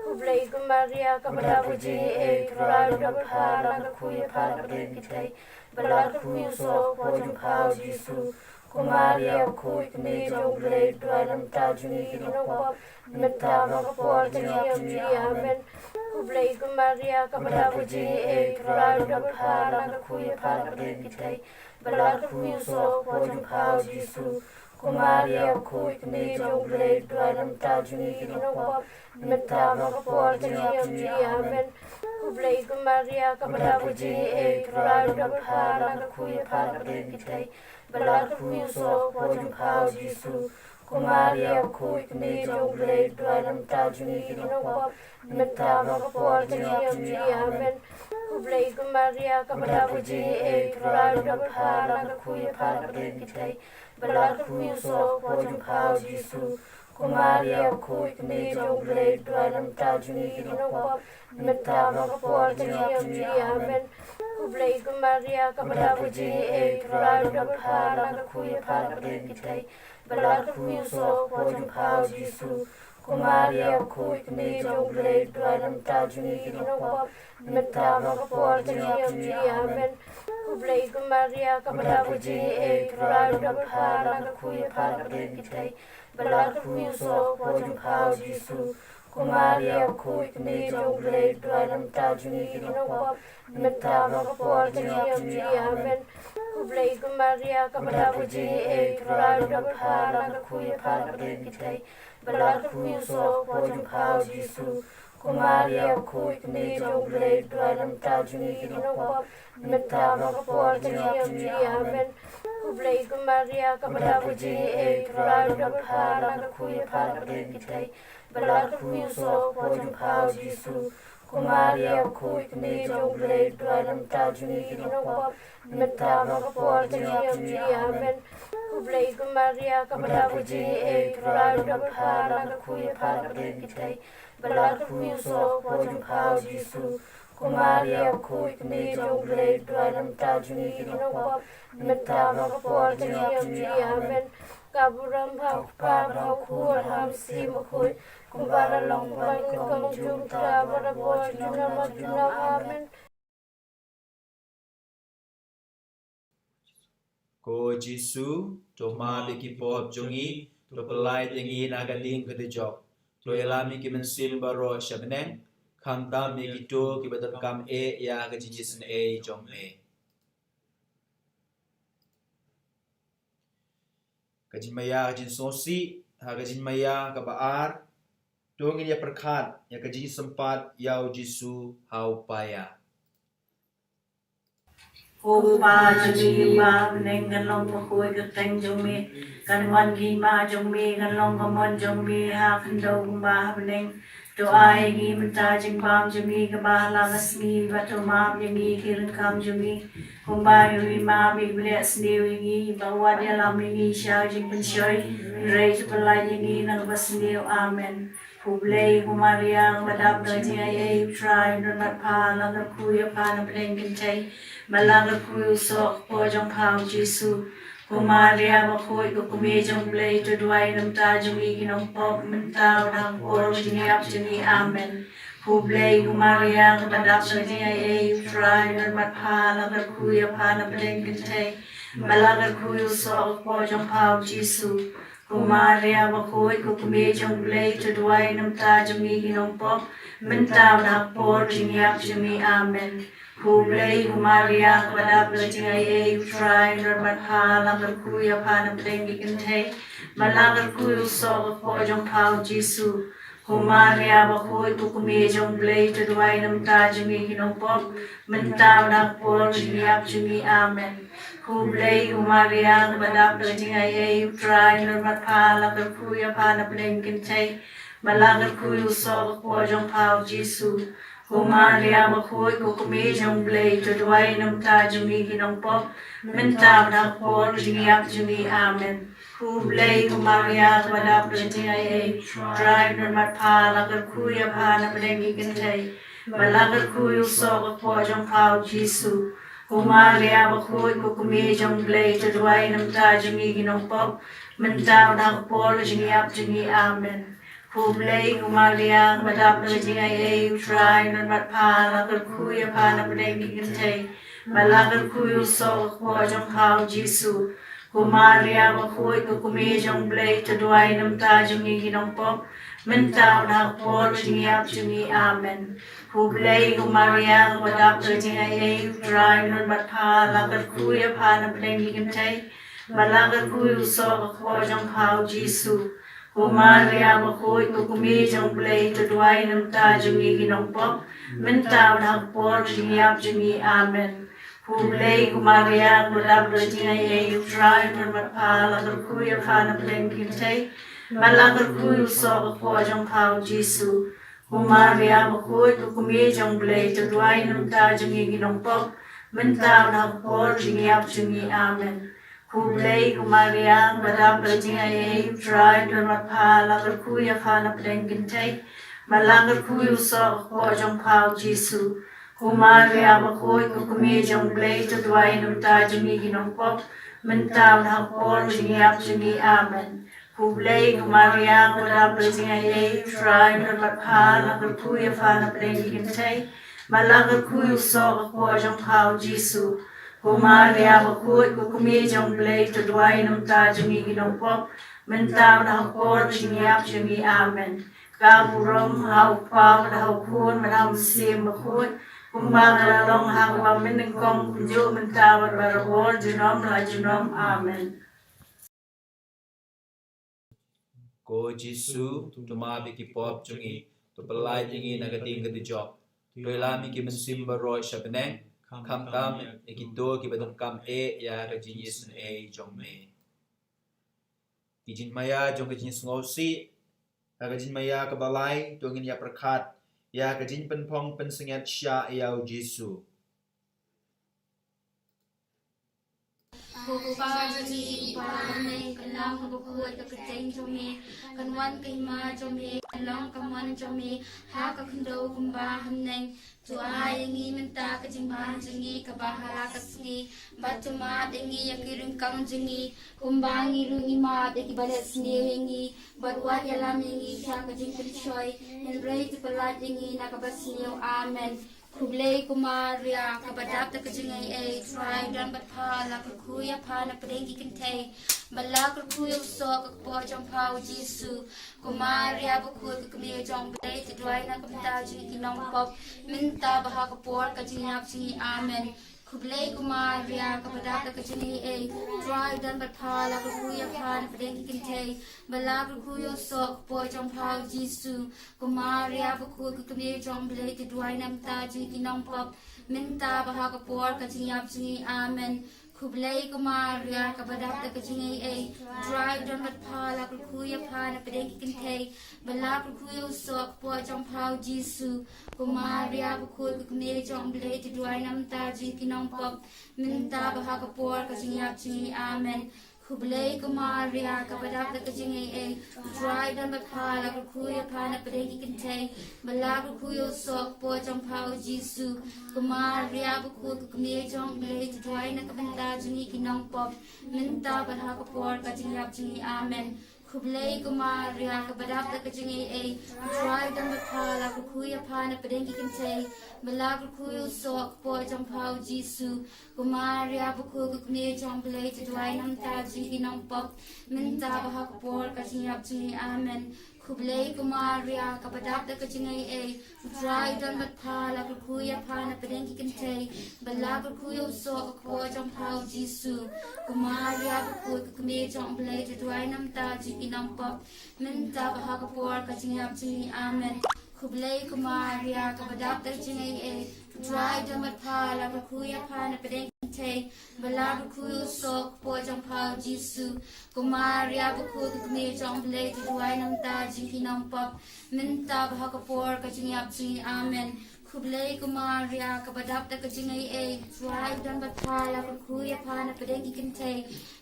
Khublei ko Maria, kaba dap ka jingaiei, U Trai u don bad pha, la kyrkhu ïa pha na pdeng ki kynthei, bad la kyrkhu ïa u soh u kpoh jong pha u Jisu. Ko Maria bakhuid, ka Kmie jong U Blei, to duwai na ka bynta jong ngi ki nongpop, mynta bad ha ka por jong ka ïap jong ngi. Amen. Khublei ko Maria, kaba dap ka jingaiei, U Trai u don bad pha, la kyrkhu ïa pha na pdeng ki kynthei, bad la kyrkhu ïa u soh u kpoh jong pha u Jisu. Ko Maria bakhuid, ka Kmie jong U Blei, to duwai na ka bynta jong ngi ki nongpop, mynta bad ha ka por jong ka ïap jong ngi. Amen. Khublei ko Maria, kaba dap ka jingaiei, U Trai u don bad pha, la kyrkhu ïa pha na pdeng ki kynthei, bad la kyrkhu ïa u soh u kpoh jong pha u Jisu. Ko Maria bakhuid, ka Kmie jong U Blei, to duwai na ka bynta jong ngi ki nongpop, mynta bad ha ka por jong ka ïap jong ngi. Amen. Khublei ko Maria, kaba dap ka jingaiei, U Trai u don bad pha, la kyrkhu ïa pha na pdeng ki kynthei, bad la kyrkhu ïa u soh u kpoh jong pha u Jisu. Ko Maria bakhuid, ka Kmie jong U Blei, to duwai na ka bynta jong ngi ki nongpop, mynta bad ha ka por jong ka ïap jong ngi. Amen. Khublei ko Maria, kaba dap ka jingaiei, U Trai u don bad pha, la kyrkhu ïa pha na pdeng ki kynthei, bad la kyrkhu ïa u soh u kpoh jong pha u Jisu. Ko Maria bakhuid, ka Kmie jong U Blei, to duwai na ka bynta jong ngi ki nongpop, mynta bad ha ka por jong ka ïap jong ngi. Amen. Khublei ko Maria, kaba dap ka jingaiei, U Trai u don bad pha, la kyrkhu ïa pha na pdeng ki kynthei, bad la kyrkhu ïa u soh u kpoh jong pha u Jisu. Ko Maria bakhuid, ka Kmie jong U Blei, to duwai na ka bynta jong ngi ki nongpop, mynta bad ha ka por jong ka ïap jong ngi. Amen. Khublei ko Maria, kaba dap ka jingaiei, U Trai u don bad pha, la kyrkhu ïa pha na pdeng ki kynthei, bad la kyrkhu ïa u soh u kpoh jong pha u Jisu. Ko Maria bakhuid, ka Kmie jong U Blei, to duwai na ka bynta jong ngi ki nongpop, mynta bad ha ka por jong ka ïap jong ngi. Amen. Khublei ko Maria, kaba dap ka jingaiei, U Trai u don bad pha, la kyrkhu ïa pha na pdeng ki kynthei, bad la kyrkhu ïa u soh u kpoh jong pha u Jisu. Ko Maria bakhuid, ka Kmie jong U Blei, to duwai na ka bynta jong ngi ki nongpop, mynta bad ha ka por jong ka ïap jong ngi. Amen. Khublei ko Maria, kaba dap ka jingaiei, U Trai u don bad pha, la kyrkhu ïa pha na pdeng ki kynthei, bad la kyrkhu ïa u soh u kpoh jong pha u Jisu. Ko Maria bakhuid, ka Kmie jong U Blei, to duwai na ka bynta jong ngi ki nongpop, mynta bad ha ka por jong ka ïap jong ngi. Amen. Ka burom ha u Kpa bad ha u Khun bad ha u Mynsiem Bakhuid, kumba la long bad nyngkong, mynta bad ha ka por jong ka ïap jong ka ïap. Amen. Ko Jisu, to map ïa ki pop jong ngi, to pyllait ïa ngi na ka ding ka dujok. To ïalam ïa ki mynsiem baroh sha bneng, khamtam ïa kito kiba donkam eh ïa ka jingisynei jong me. Ka jingmaïa ka jingsngewsih, ha ka jingmaïa kaba ar, to ngin ïa pyrkhat ïa ka jingsympat ïa u Jisu ha u paia. Ko Kpa jong ngi uba ha bneng, kan long bakhuid ka kyrteng jong me, kan wan ka hima jong me, kan long ka mon jong me ha khyndew kumba ha bneng. To ai ngi mynta jingbam jong ngi kaba ha la ka sngi, bad to map ïa ngi ki ryngkang jong ngi, kumba ngi map ïa kiba leh sniew ïa ngi, bad wat ïalam ïa ngi sha jingpynshoi, hynrei to pyllait ïa ngi na kaba sniew. Amen. Khublei ko Maria, kaba dap ka jingaiei, U Trai u don bad pha, la kyrkhu ïa pha na pdeng ki kynthei, bad la kyrkhu ïa u soh u kpoh jong pha u Jisu. Ko Maria bakhuid, ko Kmie jong U Blei, to duwai na ka bynta jong ngi ki nongpop, mynta bad ha ka por jong ka ïap jong ngi. Amen. Khublei ko Maria, kaba dap ka jingaiei, U Trai u don bad pha, la kyrkhu ïa pha na pdeng ki kynthei, bad la kyrkhu ïa u soh u kpoh jong pha u Jisu. Ko Maria bakhuid, ko Kmie jong U Blei, to duwai na ka bynta jong ngi ki nongpop, mynta bad ha ka por jong ka ïap jong ngi. Amen. Khublei ko Maria, kaba dap ka jingaiei, U Trai u don bad pha, la kyrkhu ïa pha na pdeng ki kynthei, Ba la kyrkhu ïa u soh ka kpoh jong pha u Jisu. Ko Maria bakhuid, ko kmie jong u Blei, to duwai namar kata jong ngi ki nongpop, mynta bad ha ka por ka jingïap jong ngi. Amen. Khublei ko Maria, kaba dap da ka jingaiei, u Trai u don bad pha, la kyrkhu ïa pha na pdeng ki kynthei, ba la kyrkhu ïa u soh ka kpoh jong pha u Jisu. Ko Maria bakhuid, ko kmie jong u Blei, to duwai namar kata jong ngi ki nongpop, mynta bad ha ka por ka jingïap jong ngi. Amen. Khublei ko Maria, kaba dap da ka jingaiei, u Trai u don bad pha, la kyrkhu ïa pha na pdeng ki kynthei, ba la kyrkhu ïa u soh ka kpoh jong pha u Jisu. Ko Maria bakhuid, ko kmie jong u Blei, to duwai namar kata jong ngi ki nongpop, mynta bad ha ka por ka jingïap jong ngi. Amen. Khublei ko Maria, kaba dap da ka jingaiei, u Trai u don bad pha, la kyrkhu ïa pha na pdeng ki kynthei, ba la kyrkhu ïa u soh ka kpoh jong pha u Jisu. Ko Maria bakhuid, ko kmie jong u Blei, to duwai namar kata jong ngi ki nongpop, mynta bad ha ka por ka jingïap jong ngi. Amen. Khublei ko Maria, kaba dap da ka jingaiei, u Trai u don bad pha, la kyrkhu ïa pha na pdeng ki kynthei, ba la kyrkhu ïa u soh ka kpoh jong pha u Jisu. Ko Maria bakhuid, ko kmie jong u Blei, to duwai namar kata jong ngi ki nongpop, mynta bad ha ka por ka jingïap jong ngi. Amen. Khublei ko Maria, kaba dap da ka jingaiei, u Trai u don bad pha, la kyrkhu ïa pha na pdeng ki kynthei, ba la kyrkhu ïa u soh ka kpoh jong pha u Jisu. Ko Maria bakhuid, ko kmie jong u Blei, to duwai namar kata jong ngi ki nongpop, mynta bad ha ka por ka jingïap jong ngi. Amen. Khublei ko Maria, kaba dap da ka jingaiei, u Trai u don bad pha, la kyrkhu ïa pha na pdeng ki kynthei, ba la kyrkhu ïa u soh ka kpoh jong pha u Jisu. Ko Maria bakhuid, ko kmie jong u Blei, to duwai namar kata jong ngi ki nongpop, mynta bad ha ka por ka jingïap jong ngi. Amen. Khublei ko Maria, kaba dap da ka jingaiei, u Trai u don bad pha, la kyrkhu ïa pha na pdeng ki kynthei, ba la kyrkhu ïa u soh ka kpoh jong pha u Jisu. Ko Maria bakhuid, ko kmie jong u Blei, to duwai namar kata jong ngi ki nongpop, mynta bad ha ka por ka jingïap jong ngi. Amen. Ka burom ha u Kpa bad ha u Khun bad ha u Mynsiem Bakhuid, kumba ka la long ha kaba mynnyngkong, kumjuh, mynta bad barabor, junom la junom. Amen. Ko Jisu, to map ïa ki pop jong ngi, to pyllait ïa ngi na ka ding ka dujok, to ïalam ïa ki mynsiem baroh sha bneng, khamtam ïa kito kiba donkam eh ïa ka jingïaseng jong me. Ki jingmaïa jong ka jingsngewsih. Ha ka jingmaïa kaba lai, to ngin ïa pyrkhat ïa ka jingpynphong pynsyngiat shah ïa u Jisu. Ko Kpa jong ngi uba ha bneng, kan long kaba khuid ka kyrteng jong me, kan wan ka hima jong me, kan long ka mon jong me ha ka khyndew kumba ha bneng. To ai ïa ngi mynta ka jingbam jong ngi kaba ha la ka sngi, bad to map ïa ngi ïa ki ryngkang jong ngi, kumba ngi ruh ngi map ïa kiba leh sniew ïa ngi, bad wat ïalam ïa ngi sha ka jingpynshoi, hynrei to pyllait ïa ngi na kaba sniew. Amen. Khublei ko Maria, kaba dap da ka jingaiei, u Trai u don bad pha, la kyrkhu ïa pha na pdeng ki kynthei, ba la kyrkhu ïa u soh ka kpoh jong pha u Jisu. Ko Maria bakhuid, ko kmie jong u Blei, to duwai na ka bynta jong ngi ki nongpop, mynta bad ha ka por ka jingïap jong ngi. Amen. Khublei ko Maria, kaba dap da ka jingaiei, u Trai u don bad pha, la kyrkhu ïa pha na pdeng ki kynthei, ba la kyrkhu ïa u soh ka kpoh jong pha u Jisu. Ko Maria bakhuid, ko kmie jong u Blei, to duwai na ka bynta jong ngi ki nongpop, mynta bad ha ka por ka jingïap jong ngi. Amen. Khublei ko Maria, kaba dap da ka jingaiei, u Trai u don bad pha, la kyrkhu ïa pha na pdeng ki kynthei, ba la kyrkhu ïa u soh ka kpoh jong pha u Jisu. Ko Maria bakhuid, ko kmie jong u Blei, to duwai na ka bynta jong ngi ki nongpop, mynta bad ha ka por ka jingïap jong ngi. Amen. Khublei ko Maria, kaba dap da ka jingaiei, u Trai u don bad pha, la kyrkhu ïa pha na pdeng ki kynthei, ba la kyrkhu ïa u soh ka kpoh jong pha u Jisu. Ko Maria bakhuid, ko kmie jong u Blei, to duwai na ka bynta jong ngi ki nongpop, mynta bad ha ka por ka jingïap jong ngi. Amen. Khublei ko Maria, kaba dap da ka jingaiei, u Trai u don bad pha, la kyrkhu ïa pha na pdeng ki kynthei, ba la kyrkhu ïa u soh ka kpoh jong pha u Jisu. Ko Maria bakhuid, ko kmie jong u Blei, to duwai na ka bynta jong ngi ki nongpop, mynta bad ha ka por ka jingïap jong ngi. Amen. Khublei ko Maria, kaba dap da ka jingaiei, U Trai u don bad pha, la kyrkhu ïa pha na pdeng ki kynthei, bad la kyrkhu ïa u soh ka kpoh jong pha u Jisu. Ko Maria bakhuid, ko kmie jong U Blei, to duwai namar kata jong ngi ki nongpop, mynta bad ha ka por ka jingïap jong ngi. Amen. Khublei ko Maria, kaba dap da ka jingaiei, U Trai u don bad pha, la kyrkhu ïa pha na pdeng ki kynthei, bad la kyrkhu ïa u soh ka kpoh jong pha u Jisu. Ko Maria bakhuid, ko kmie jong U Blei, to duwai namar kata jong ngi ki nongpop, mynta bad ha ka por ka jingïap jong ngi. Amen. Khublei ko Maria, kaba dap da ka jingaiei, U Trai u don bad pha, la kyrkhu ïa pha na pdeng ki kynthei,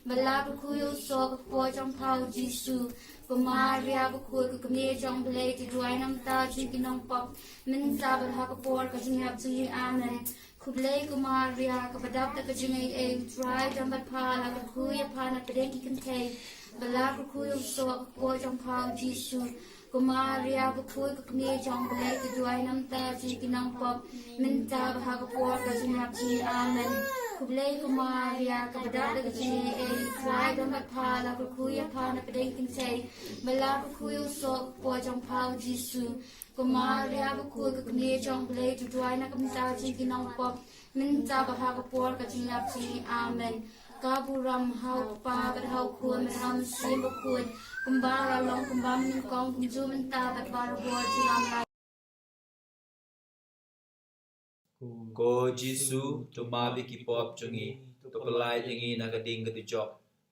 bad la kyrkhu ïa u soh ka kpoh jong pha u Jisu. Ko Maria bakhuid, ko kmie jong U Blei, to duwai namar kata jong ngi ki nongpop, mynta bad ha ka por ka jingïap jong ngi. Amen. Khublei ko Maria, kaba dap da ka jingaiei, U Trai u don bad pha, la kyrkhu ïa pha na pdeng ki kynthei, bad la kyrkhu ïa u soh ka kpoh jong pha u Jisu. Ko Maria bakhuid, ko kmie jong U Blei, to duwai namar kata jong ngi ki nongpop, mynta bad ha ka por ka jingïap jong ngi. Amen. Khublei ko Maria, kaba dap da ka jingaiei, U Trai u don bad pha, la kyrkhu ïa pha na pdeng ki kynthei, bad la kyrkhu ïa u soh ka kpoh jong pha u Jisu. Ko Maria bakhuid, ko kmie jong U Blei, to duwai namar kata jong ngi ki nongpop, mynta bad ha ka por ka jingïap jong ngi. Amen. Ka burom ha u Kpa bad ha u Khun bad ha u Mynsiem Bakhuid, kumba la long, kumba mynnyngkong, kumjuh mynta bad barabor, junom lai. Ko Jisu, to map ïa ki pop jong ngi, to pyllait ïa ngi na ka ding ka dujok,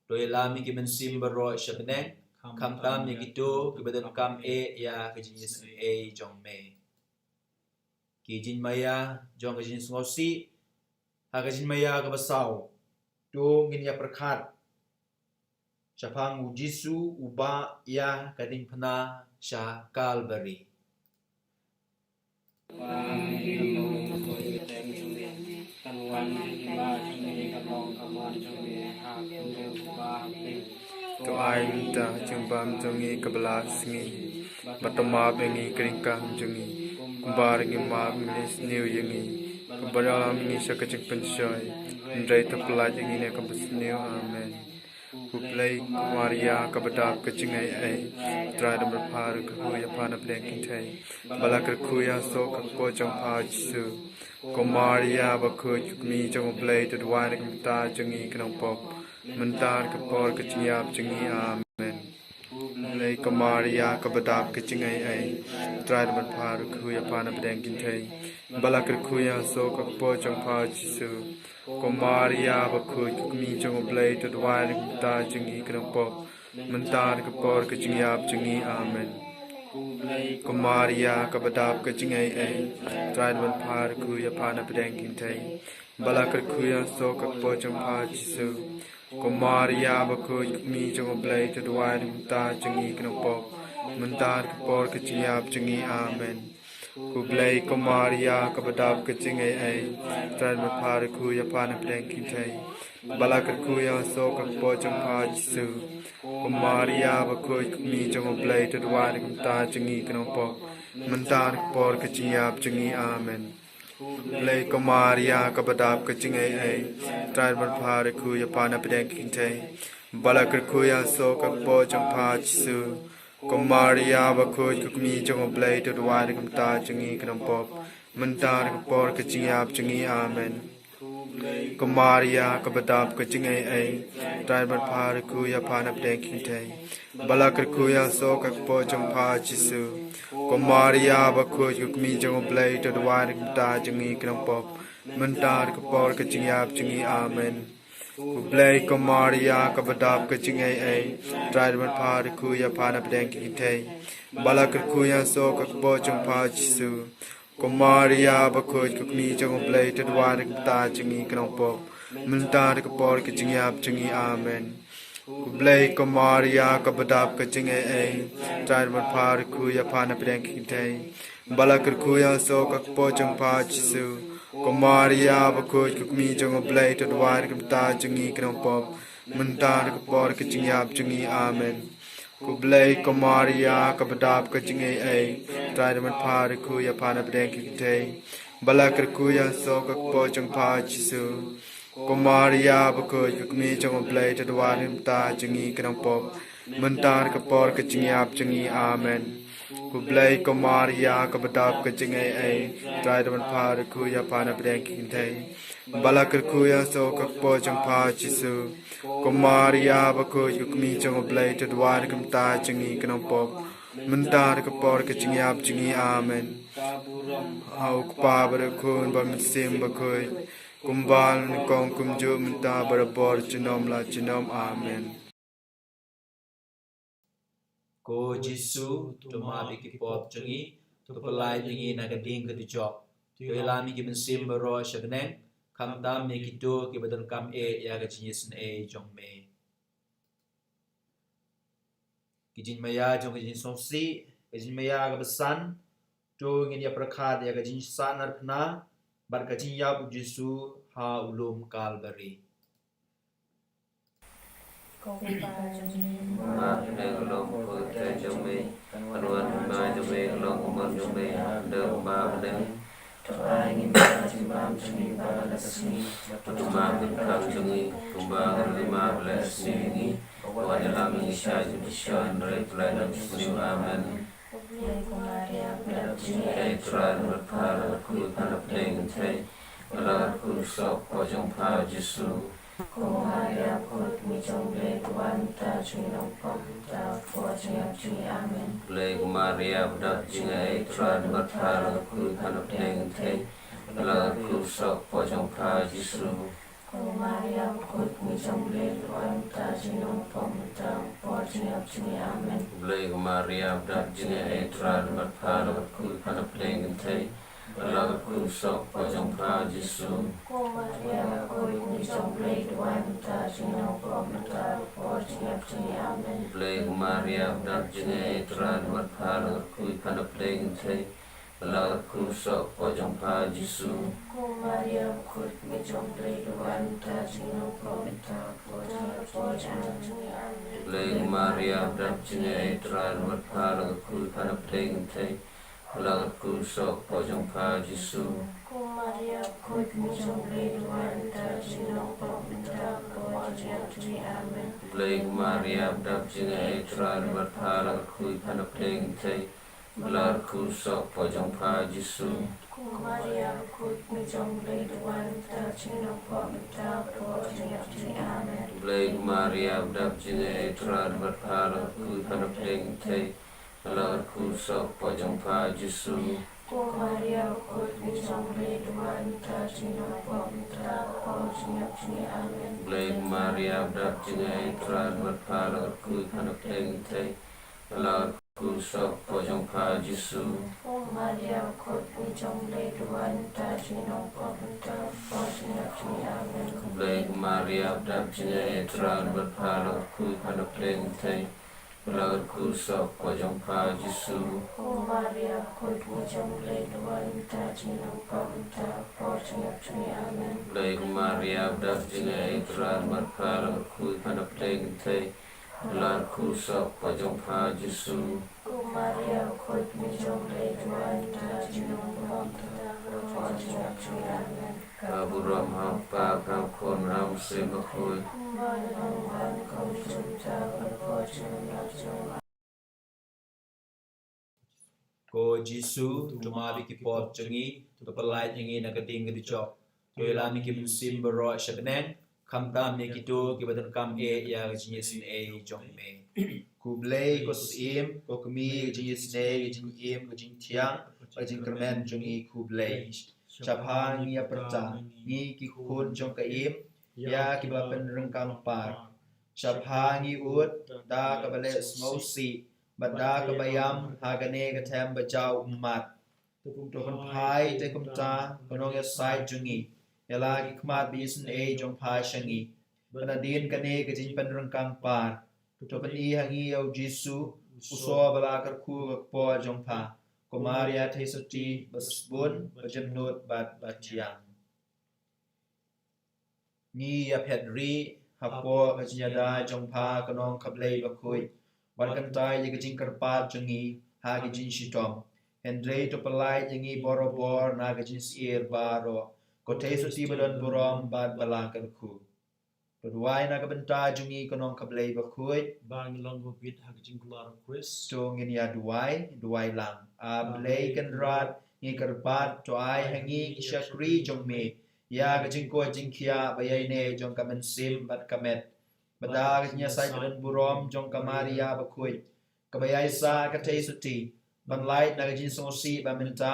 to ïalam ïa ki mynsiem baroh sha bneng, khamtam ïa kito kiba donkam eh ïa ka jingïaseng ei jong me. Ki jingmaïa jong ka jingsngewsih. Ha ka jingmaïa kaba saw, to ngin ïa pyrkhat shaphang u Jisu uba ïa ka diengphna sha Kalbari. To ai mynta ka jingbam jong ngi kaba la sngi, bad to map ïa ngi ki ryngkang jong ngi, kumba ruh ngi map ïa ngi ba sniew ïa ngi, kumba ruh ïalam ïa ngi sha ka jingpynshoi, hynrei to pyllait ïa ngi na kaba sniew. Amen. Khublei ko Maria, kaba dap ka jingaiei, U Trai u don bad pha, la kyrkhu ïa pha na pdeng ki kynthei, bad la kyrkhu ïa u soh ka kpoh jong pha u Jisu. Ko Maria bakhuid, ko kmie jong U Blei, to duwai namar kata jong ngi ki nongpop, mynta bad ha ka por ka jingïap jong ngi. Amen. Khublei ko Maria, kaba dap ka jingaiei, U Trai u don bad pha, la kyrkhu ïa pha na pdeng ki kynthei, bad la kyrkhu ïa u soh ka kpoh jong pha u Jisu. Ko Maria bakhuid, ko kmie jong U Blei, to duwai namar kata jong ngi ki nongpop, mynta bad ha ka por ka jingïap jong ngi. Amen. Ko Maria, kaba dap ka jingaiei, U Trai u don bad pha, la kyrkhu ïa pha na pdeng ki kynthei, bad la kyrkhu ïa u soh ka kpoh jong pha u Jisu. Ko Maria bakhuid, ko kmie jong U Blei, to duwai namar kata jong ngi ki nongpop, mynta bad ha ka por ka jingïap jong ngi. Amen. Khublei ko Maria, kaba dap ka jingaiei, U Trai u don bad pha, la kyrkhu ïa pha na pdeng ki kynthei, bad la kyrkhu ïa u soh ka kpoh jong pha u Jisu. Ko Maria bakhuid, ko kmie jong U Blei, to duwai namar kata jong ngi ki nongpop, mynta bad ha ka por ka jingïap jong ngi. Amen. Khublei ko Maria, kaba dap ka jingaiei, U Trai u don bad pha, la kyrkhu ïa pha na pdeng ki kynthei, bad la kyrkhu ïa u soh ka kpoh jong pha u Jisu. Ko Maria bakhuid, ko kmie jong U Blei, to duwai namar kata jong ngi ki nongpop, mynta bad ha ka por ka jingïap jong ngi. Amen. Ko Maria, kaba dap ka jingaiei, U Trai u don bad pha, la kyrkhu ïa pha na pdeng ki kynthei, bad la kyrkhu ïa u soh ka kpoh jong pha u Jisu. Ko Maria bakhuid, ko kmie jong U Blei, to duwai namar kata jong ngi ki nongpop, mynta bad ha ka por ka jingïap jong ngi. Amen. Khublei ko Maria, kaba dap ka jingaiei, U Trai u don bad pha, la kyrkhu ïa pha na pdeng ki kynthei, bad la kyrkhu ïa u soh ka kpoh jong pha u Jisu. Ko Maria bakhuid, ko kmie jong U Blei, to duwai namar kata jong ngi ki nongpop, mynta bad ha ka por ka jingïap jong ngi. Amen. Khublei ko Maria, kaba dap ka jingaiei, U Trai u don bad pha, la kyrkhu ïa pha na pdeng ki kynthei, bad la kyrkhu ïa u soh ka kpoh jong pha u Jisu. Ko Maria bakhuid, ko kmie jong U Blei, to duwai namar kata jong ngi ki nongpop, mynta bad ha ka por ka jingïap jong ngi. Amen. Khublei ko Maria, kaba dap ka jingaiei, U Trai u don bad pha, la kyrkhu ïa pha na pdeng ki kynthei, bad la kyrkhu ïa u soh ka kpoh jong pha u Jisu. Ko Maria bakhuid, ko kmie jong U Blei, to duwai namar kata jong ngi ki nongpop, mynta ka por ka jingïap jong ngi. Amen. Khublei ko Maria, kaba dap ka jingaiei, Trai da ban pha ruh ïa pha na pdeng ki kynthei, ba la kyrkhu ïa ka kpoh jong pha Jisu. Ko Maria bakhuid, ko kmie jong U Blei, to duwai namar kata jong ngi ki nongpop, mynta ka por ka jingïap jong ngi. Amen. Ha U Kpa bad U Khun bad U Mynsiem Bakhuid, kumba nyngkong kumjuh mynta barabor junom la junom. Amen. Ko Jisu, to map ïa ki pop jong ngi, to pyllait ïa ngi na ka ding ka dujok, to ïalam ïa ki mynsiem baroh sha bneng, khamtam ïa kito kiba donkam eh ïa ka jingïaseng jong me. Ki jingmaïa jong ka jingsngewsih, ka jingmaïa kaba san, to ngin ïa pyrkhat ïa ka jingsahnarphna bad ka jingïap U Jisu ha u lum Kalbari. Ko Kpa jong ngi, ba ha bneng, ka long ka pyrthei jong me, kan wan ka hima jong me, kan long ka mon jong me ha bneng kumba ha bneng. To ai ngi mynta ka jingbam jong ngi ba la ka sngi, bad to map ka jingkhang jong ngi kumba ngi ruh ngi map ïa ki ba leh sngi ïa ngi. Wat ïalam ïa ngi sha ka jingpynshoi, hynrei pyllait noh jong ka sniew. Amen. Khublei ko Maria, ba dap ka jingaiei, Trai u don bad pha, la kyrkhu ïa pha na pdeng ki kynthei, la kyrkhu ruh ïa ka kpoh jong pha Jisu. Ko Maria bakhuid, ka kmie jong U Blei, to duwai namar kata jong ngi nongpop, mynta bad ha ka por jingïap jong ngi. Amen. Khublei ko Maria, ba dap ka jingaiei, Trai u don bad pha, la kyrkhu ïa pha na pdeng ki kynthei, la kyrkhu ruh ïa ka kpoh jong pha Jisu. Ko Maria bakhuid, ka kmie jong U Blei, to duwai namar kata jong ngi nongpop, mynta bad ha ka por jingïap jong ngi. Amen. Khublei ko Maria, ba dap ka jingaiei, Trai u don bad pha, la kyrkhu ïa pha na pdeng ki kynthei, la kyrkhu ruh ïa ka kpoh jong pha Jisu. Ko Maria bakhuid, ka kmie jong U Blei, to duwai namar kata jong ngi nongpop, mynta bad ha ka por jingïap jong ngi. Amen. Khublei ko Maria, ba dap ka jingaiei, Trai u don bad pha, la kyrkhu ïa pha na pdeng ki kynthei, la kyrkhu ruh ïa ka kpoh jong pha Jisu. Ko Maria bakhuid, ka kmie jong U Blei, to duwai namar kata jong ngi nongpop, mynta bad ha ka por jingïap jong ngi. Amen. Khublei ko Maria, ba dap ka jingaiei, Trai u don bad pha, la kyrkhu ïa pha na pdeng ki kynthei, la kyrkhu ruh ïa ka kpoh jong pha Jisu. Ko Maria bakhuid, ka kmie jong U Blei, to duwai namar kata jong ngi nongpop, mynta bad ha ka por jingïap jong ngi. Amen. Khublei ko Maria, ba dap ka jingaiei, Trai u don bad pha, la kyrkhu ïa pha na pdeng ki kynthei, la kyrkhu ruh ïa ka kpoh jong pha Jisu. Ko Maria bakhuid, ka kmie jong U Blei, to duwai namar kata jong ngi nongpop, mynta bad ha ka por jingïap jong ngi. Amen. Khublei ko Maria, ba dap ka jingaiei, Trai u don bad pha, la kyrkhu ïa pha na pdeng ki kynthei, la kyrkhu ruh ïa ka kpoh jong pha Jisu. Ko Maria bakhuid, ka kmie jong U Blei, to duwai namar kata jong ngi nongpop, mynta bad ha ka por jingïap jong ngi. Amen. Khublei ko Maria, ba dap ka jingaiei, Trai u don bad pha, la kyrkhu ïa pha na pdeng ki kynthei, la kyrkhu ruh ïa ka kpoh jong pha Jisu. Ko Maria bakhuid, ka kmie jong U Blei, to duwai namar kata jong ngi nongpop, mynta bad ha ka por jingïap jong ngi. Amen. Khublei ko Maria, ba dap ka jingaiei, Trai u don bad pha, la kyrkhu ïa pha na pdeng ki kynthei, la kyrkhu ruh ïa ka kpoh jong pha Jisu. Ko Maria bakhuid, ka kmie jong U Blei, to duwai namar kata jong ngi nongpop, mynta bad ha ka por jingïap jong ngi. Amen. Khublei ko Maria, ba dap ka jingaiei, Trai u don bad pha, la kyrkhu ïa pha na pdeng ki kynthei, la kyrkhu ruh ïa ka kpoh jong pha Jisu. Ko Maria bakhuid, ka kmie jong U Blei, to duwai namar kata jong ngi nongpop, mynta bad ha ka por jingïap jong ngi. Amen. Ka burom ha U Kpa, ha U Khun, ha U Mynsiem Bakhuid. Kumba la long mynta, kumjuh mynta, bad ha ka por jingïap jong ngi. Ko Jisu, to map ïa ki pop jong ngi, to pyllait ïa ngi na ka ding ka dujok, to ïalam ïa ki mynsiem baroh sha bneng, khamtam ïa kito kiba donkam eh ïa ka jingïaseng jong me. Khublei ko Syiem, ko Kmie ka jingïaseng, ka jingim, ka jingthiang, ka jingkyrmen jong ngi, khublei. Shaphang ngi ïa pyrta, ngi ki khun jong ka Im, ïa kiba pynryngkang par. Shaphang ngi ud da kaba leh sngewsih bad da kaba ïam ha kane ka them ba jaw ummat. To pynphai te kumta ka nongïasaid jong ngi ïa la ki khmat ba ïaseng jong pha sha ngi, bad hadien kane ka jingpynryngkang par, to pyni ha ngi ïa u Jisu, u sor ba la kyrkhu ha ka kpoh jong pha, ko Maria Theisotti, ba sbun, ba jemnud bad ba thiang. Ngi ïa phet rieh hapoh ka jingïada jong pha, ko Nongkha Blei bakhuid, ban kyntait ïa ka jingkyrpad jong ngi ha ka jingshitom. Hynrei to pyllait ïa ngi barabor na ka jingsyier baroh, ko Theisotti ba don burom bad ba la kyrkhu. To duwai na ka bynta jong ngi, ko Nongkha Blei bakhuid. Ba ngin long bit ha ka jingkular Khrist. To ngin ïa duwai, duwai lang. A Blei Kynrad, ngi kyrpad, to ai ha ngi ki shakri jong me ïa ka jingkoit jingkhiah ba ïaineh jong ka mynsiem bad ka met. Bad da ka jingïasaid kaba donburom jong ka Maria bakhuid, kaba ïaisah ka Theisotti, ban lait na ka jingsngewsih ba mynta,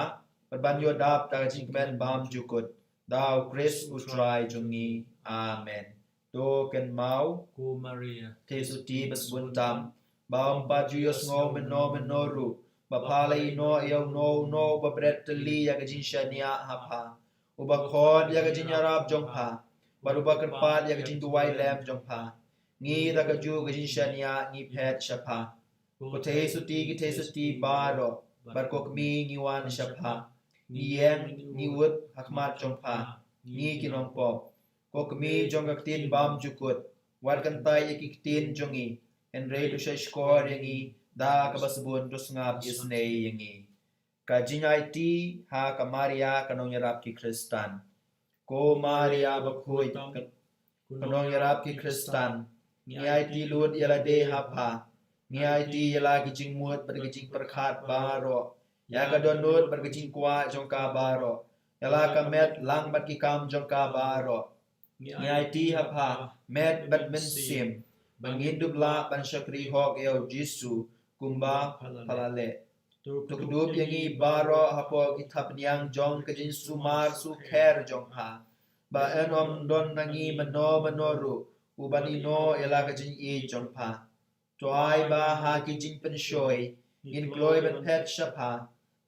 bad ban ïoh dap da ka jingkmen bymjukut. Da U Khrist U Trai jong ngi. Amen. To kynmaw, ko Maria Theisotti basbun tam, ba ym pat ju ïohsngew mynno mynno ruh ba pha la ïehnoh ïa uno uno uba bret tylli ïa ka jingshaniah ha pha, uba khot ïa ka jingïarap jong pha, bad uba kyrpad ïa ka jingduwai lem jong pha. Ngi da kajuh ka jingshaniah ngi phet sha pha, ko Theisotti ki Theisotti baroh. Bad ko kmie, ngi wan sha pha, ngi ïeng, ngi ud ha khmat jong pha, ngi ki nongpop. Ko kmie jong ka ktien bymjukut, wat kyntait ïa ki ktien jong ngi, hynrei to shahshkor ïa ngi da kaba sbun, to sngap isynei ïa ngi. Ka jingaiti ha ka Maria ka Nongïarap ki Khristan. Ko Maria bakhuid, ka Nongïarap ki Khristan, ngi aiti lut ïa lade ha pha. Ngi aiti ïa la ki jingmut bad ki jingpyrkhat baroh, ïa ka dohnud bad ki jingkwah jong ka baroh, ïa la ka met lang bad ki kam jong ka baroh. Ngi aiti ha pha met bad mynsiem, ba ngin dup lah ban shakri hok ïa U Jisu kumba pha la leh. To kdup ïa ngi baroh hapoh ki thapniang jong ka jingsumar sukher jong pha, ba yn ym don na ngi mynno mynno ruh uban ïehnoh ïa la ka jingïeit jong pha. To ai ba ha ki jingpynshoi ngin kloi ban phet sha pha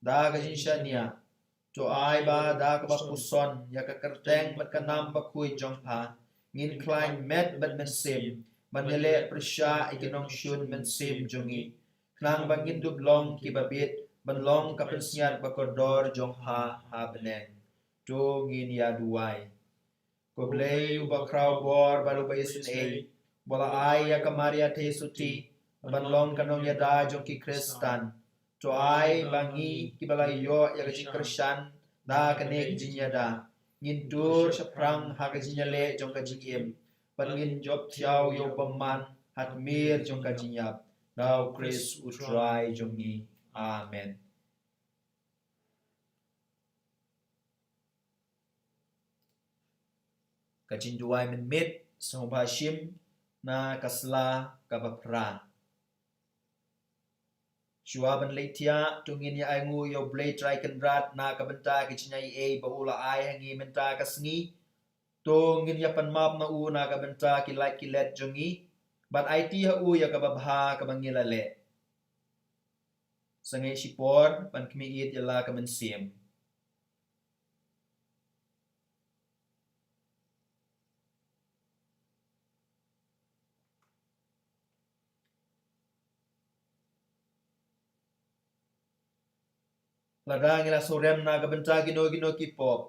da ka jingshaniah. To ai ba da kaba puson ïa ka kyrteng bad ka nam bakhuid jong pha, ngin khlaiñ met bad mynsiem ban ïaleh pyrshah ïa ki nongshun mynsiem jong ngi, khnang ba ngin dup long kiba bit ban long ka pynsngiat bakordor jong pha ha bneng. To ngin ïa duwai. Ko Blei uba khraw bor bad uba isynei, uba la ai ïa ka Maria Theisotti ban long ka nongïada jong ki Khristan, to ai ba ngi kiba la ïoh ïa ka jingkyrshan da kane ka jingïada, ngin tur shaphrang ha ka jingïaleh jong ka jingim, bad ngin jop thiaw ïa u bymman ha tmier jong ka jingïap. Da U Khrist U Trai jong ngi. Amen. Ka jingduwai mynmiet, sngewbha shim na ka sla kaba phra. Shuwa ban leit thiah, to ngin ïa ainguh ïa U Blei Trai Kynrad na ka bynta ka jingaiei ba u la ai ha ngi mynta ka sngi. To ngin ïa pan map na u na ka bynta ki lait ki let jong ngi, bad aiti ha u ïa kaba bha kaba ngi la leh. Sangeh shipor ban khmih ïa la ka mynsiem. Lada ngi la surrender na ka bynta kino kino ki pop,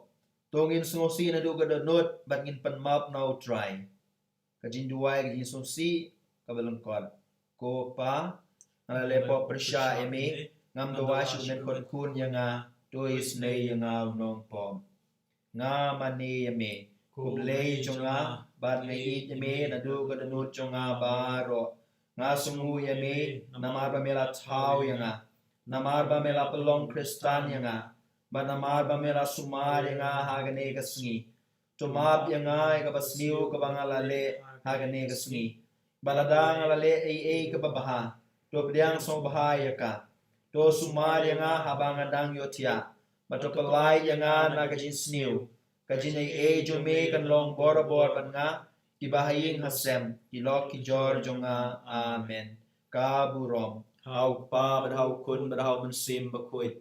to ngin sngewsih naduh ka dohnud bad ngin pan map na U Trai. Ka jingduwai ka jingsngewsih kaba lyngkot. Ko Pa, nga la leh pop pyrshah ïa me, ngam dawa shuh, men khot khun ïa nga, to isynei ïa nga u nongpop. Nga mane ïa me, ko Blei jong nga, bad nga ïeit ïa me naduh ka dohnud jong nga baroh. Nga sngewnguh ïa me namar ba me la thaw ïa nga, namar ba me la pynlong Khristan ïa nga, bad namar ba me la sumar ïa nga ha kane ka sngi. To map ïa nga ïa kaba sniew kaba nga la leh ha kane ka sngi. Bad lada nga la leh ei ei kaba bha, to pdiang sngewbha ïa ka. To sumar ïa nga haba nga dang ïohthiah, bad to pynlait ïa nga na ka jingsniew. Ka jingaiei jong me kan long borabor bad nga, kiba ha ïing ha sem, ki lok ki jor jong nga. Amen. Ka burom ha U Kpa, bad ha U Khun, bad ha U Mynsiem Bakhuid,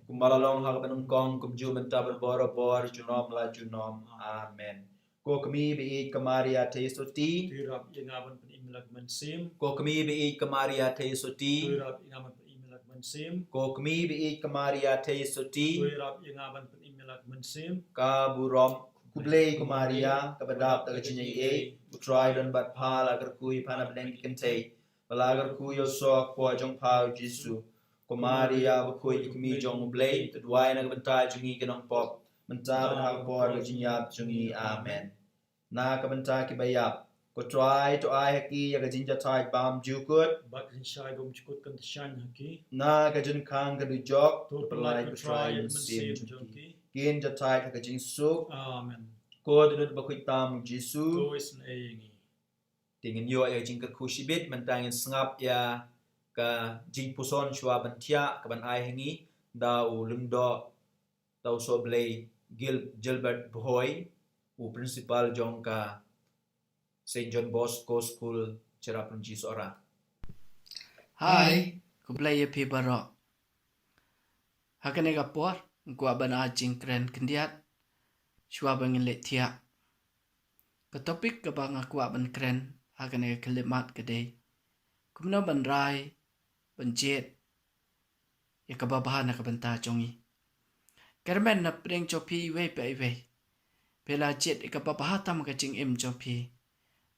kumba la long ha kaba nyngkong, kumjuh mynta bad borabor, junom la junom. Amen. Ko kmie ba ïeit ka Maria Theisotti, to ïarap ïa nga ban pynim ïa la ka mynsiem. Ko kmie ba ïeit ka Maria Theisotti, to ïarap ïa nga ban pynim ïa la ka mynsiem. Ko kmie ba ïeit ka Maria Theisotti, to ïarap ïa nga ban pynim ïa la ka mynsiem. Ka burom. Khublei ko Maria, kaba dap da ka jingaiei, U Trai u don bad pha, la kyrkhu ïa pha na pdeng ki kynthei, bad la kyrkhu ïa u soh ka kpoh jong pha U Jisu. Ko Maria bakhuid, ka kmie jong U Blei, to duwai na ka bynta jong ngi ki nongpop, mynta bad ha ka por ka jingïap jong ngi. Amen. Na ka bynta kiba ïap, Ko Trai, to ai ha ki ïa ka jingjahthait bymjukut. Bad ka jingshai bymjukut kan tyngshaiñ ha ki. Na ka jingkhang ka dujok, to pyllait, ko Trai, ïa ka mynsiem jong ki. Kin jahthait ha ka jingsuk. Amen. Ko Trai bakhuid tam Jisu. To isynei ïa ngi. Te ngin ïoh ïa ka jingkyrkhu shibit, mynta ngin sngap ïa ka jingpuson shuwa ban thiah, ka ban ai ha ngi da u Lyngdoh, da u Sohblei Gil-, Gilbert Bhoi, u principal jong ka Saint John Bosco School, Cherrapunji Sohra. Hai, khublei ïa phi baroh. Ha kane ka por, nga kwah ban ai jingkren khyndiat, shuwa ba ngin leit thiah. Ka topic kaba nga kwah ban kren ha kane ka khyllipmat ka dei kumno ban rai, ban jied ïa kaba bha na ka bynta jong ngi. Kyrmen na pdeng jong phi iwei pa iwei, phi la jied ïa kaba bha tam ha ka jingim jong phi,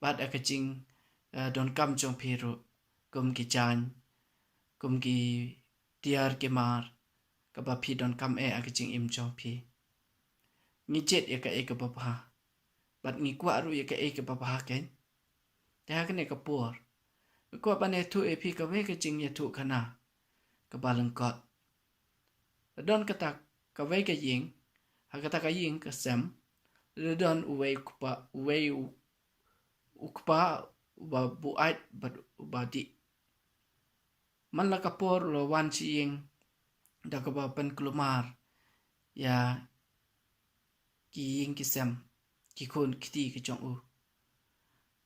bad ha ka jing, eh, donkam jong phi ruh, kum ki jaiñ, kum ki tiar ki mar, kaba phi donkam eh ha ka jingim jong phi. Ngi jied ïa kaei kaba bha, bad ngi kwah ruh ïa kaei kaba bha keiñ. Te ha kane ka por, nga kwah ban ïathuh ïa phi kawei ka jingïathuhkhana kaba lyngkot. La don kata kawei ka ïing, ha kata ka ïing ka sem, la don uwei u kpa, uwei u, u kpa uba buaid bad uba dih. Man la ka por u la wan sha ïing da kaba pynkulmar ïa ki ïing ki sem, ki khun ki kti ki jong u.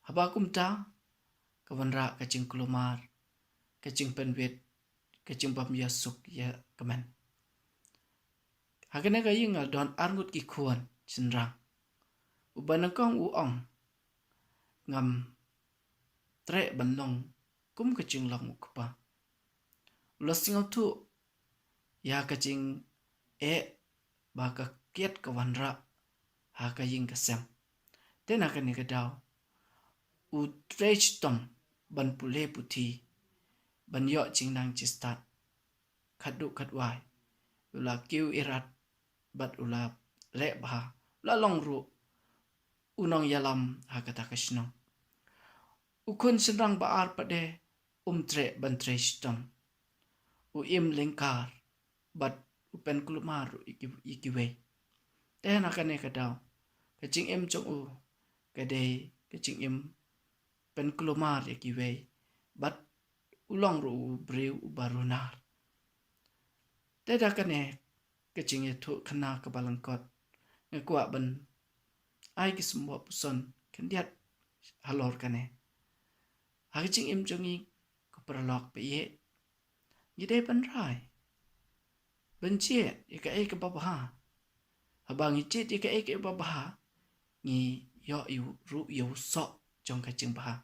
Haba kumta, ka wanrah ka jingkulmar, ka jingpynwit, ka jingbym ïasuk ïakmen. Ha kane ka ïing la don arngut ki khun shynrang. Uba nyngkong u ong, ngam treh ban long kum ka jinglong u kpa. U la sngewthuh ïa ka jingeh ba ka kiad ka wanrah ha ka ïing ka sem. Te na kane ka daw, u trei shitom ban pule puthi, ban ïoh jingnang jingstad khatduh khatwai. U la kiew irat bad u la leh bha, u la long ruh u nongïalam ha kata ka shnong. U khun shynrang ba ar pat de um treh ban trei shitom. U im lyngkar bad u pynkulmar ruh ïa ki, ïa kiwei. Te na kane ka daw, ka jingim jong u ka dei ka jingim pynkulmar ïa kiwei, bad u long ruh u briew uba runar. Te da kane ka jingïathuhkhana kaba lyngkot, nga kwah ban ai ki symboh puson khyndiat halor kane. Ha ka jingim jong ngi, ko paralok, phi ïeit, ngi dei ban rai ban jied ïa kaei kaba bha. Haba ngi jied ïa kaei kaba bha, ngi ïoh ïa u, ruh ïa u soh jong ka jingbha,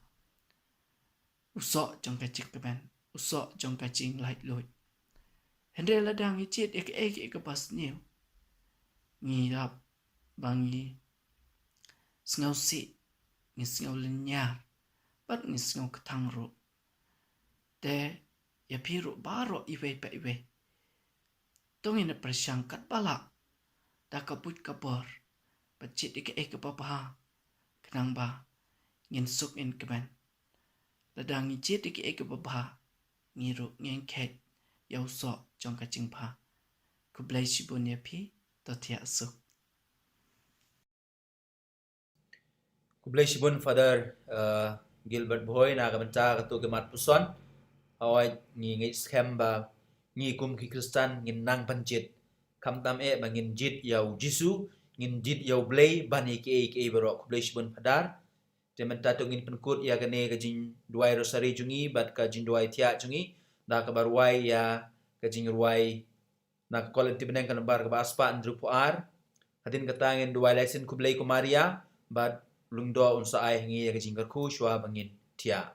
u soh jong ka jingkmen, u soh jong ka jinglaitluid. Hynrei lada ngi jied ïa kaei kaei kaba sniew, ngi ïap ba ngi sngewsih, ngi sngewlynñiar, bad ngi sngewkthang ruh. Te ïa phi ruh baroh iwei pa iwei, to ngin ïa pyrshang katba lah, da ka buit ka bor, ban jied ïa kaei kaba bha, khnang ba ngin suk ngin kmen. Lada ngi jied ïa kaei kaba bha, ngi ruh ngin kheit ïa u soh jong ka jingbha. Khublei shibun ïa phi, to thiah suk. Khublei shibun Father, uh, Gilbert Bhoi, na ka bynta kato ka mat puson. Hooid, ngi ngeit skhem ba ngi kum ki Khristan ngin nang ban jied. Khamtam eh ba ngin jied ïa u Jisu, ngin jied ïa u Blei ban ïa kiei kiei baroh. Khublei shibun Father. Te mynta to ngin pynkut ïa kane ka jingduwai rosary jong ngi bad ka jingduwai thiah jong ngi da kaba rwai ïa ka jingrwai na ka Kol Lynti Bneng ka nombar kaba arspah hynriewphew ar. Hadien kata ngin duwai lai sien. Khublei ko Maria, bad u Lyngdoh un sa ai ha ngi ïa ka jingkyrkhu shuwa ba ngin thiah.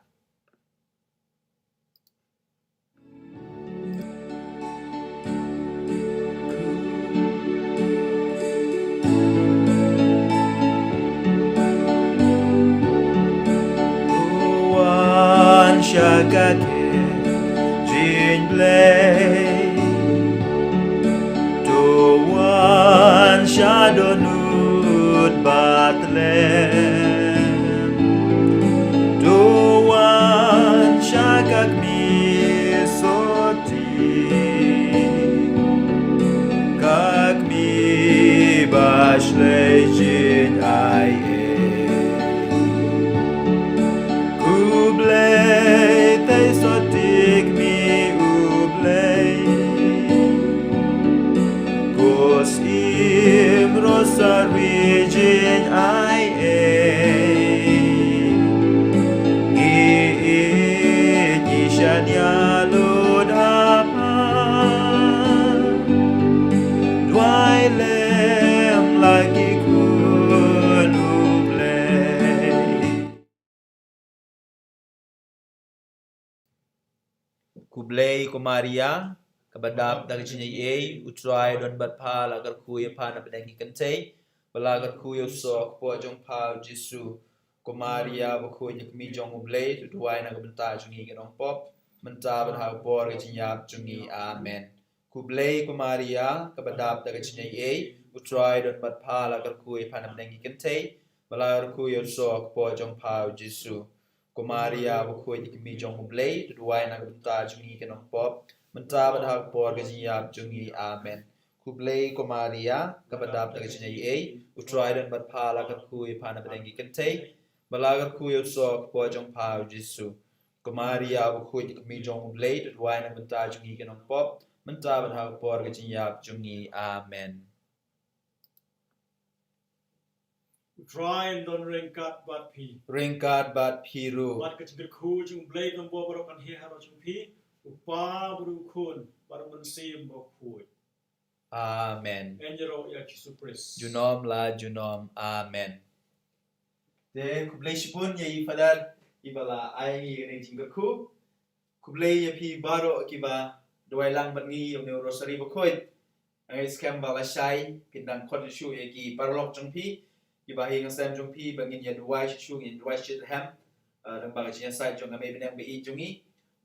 Wan sha ka kynja jong u Blei. To wan sha dohnud Bethlehem. Khublei ko Maria, kaba dap da ka jingaiei, U Trai u don bad pha, la kyrkhu ïa pha na pdeng ki kynthei, bad la kyrkhu ïa u soh kpoh jong pha u Jisu. Ko Maria bakhuid, ïa ka kmie jong U Blei, to duwai na ka bynta jong ngi ki nongpop, mynta bad ha ka por ka jingïap jong ngi. Amen. Khublei ko Maria, kaba dap da ka jingaiei, U Trai u don bad pha, la kyrkhu ïa pha na pdeng ki kynthei, bad la kyrkhu ïa u soh kpoh jong pha u Jisu. Ko Maria bakhuid, ïa ka kmie jong U Blei, to duwai na ka bynta jong ngi ki nongpop, mynta bad ha ka por ka jingïap jong ngi. Amen. Khublei ko Maria, kaba dap da ka jingaiei, U Trai u don bad pha, la kyrkhu ïa pha na pdeng ki kynthei, bad la kyrkhu ïa u soh kpoh jong pha u Jisu. Ko Maria bakhuid, ïa ka kmie jong U Blei, to duwai na ka bynta jong ngi ki nongpop, mynta bad ha ka por ka jingïap jong ngi. Amen. U Trai un don ryngkat bad phi. Ryngkat bad phi ruh. Bad ka jingkyrkhu jong U Blei Nongbuh baroh kan hiar halor jong phi, U Kpa bad U Khun bad U Mynsiem Bakhuid. Amen. Ngin ïaroh ïa U Jisu Khrist. Junom la junom. Amen. Te khublei shibun ïa i Father iba la ai ngi ïa kane ka jingkyrkhu. Khublei ïa phi baroh kiba duwai lang bad ngi ïa une u Rosary bakhuid. Nga ngeit skhem ba lashai phin dang khot shuh ïa ki paralok jong phi, kiba ha ïing ha sem jong phi, ba ngin ïa duwai shuh shuh, ngin duwai shitrhem. Ah, tang ba ka jingïasaid jong ka Mei bneng ba ïeit jong ngi,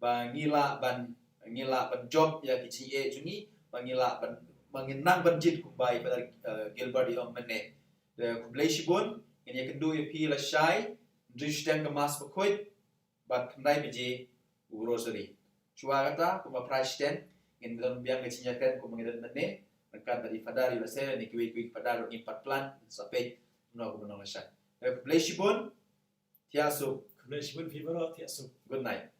ba ngi lah ban, ngi lah ban jop ïa ki jingeh jong ngi, ba ngi lah ban, ba ngin nang ban jied kumba i Father, eh, Gilbert i ong mynne. Te khublei shibun, ngin ïa kynduh ïa phi lashai, ju shiteng ka Mass bakhuid, bad khyndai baje u Rosary. Shuwa kata, kumba phra shiteng, ngin don biang ka jingïakren kumba ngi don mynne, ryngkat bad i Father, i Lase, ne kiwei kiwei ki Father, ruh ngin pat plan, sa peit kumno kumno lashai. Te khublei shibun, thiah suk. Khublei shibun phi baroh, thiah suk. Good night.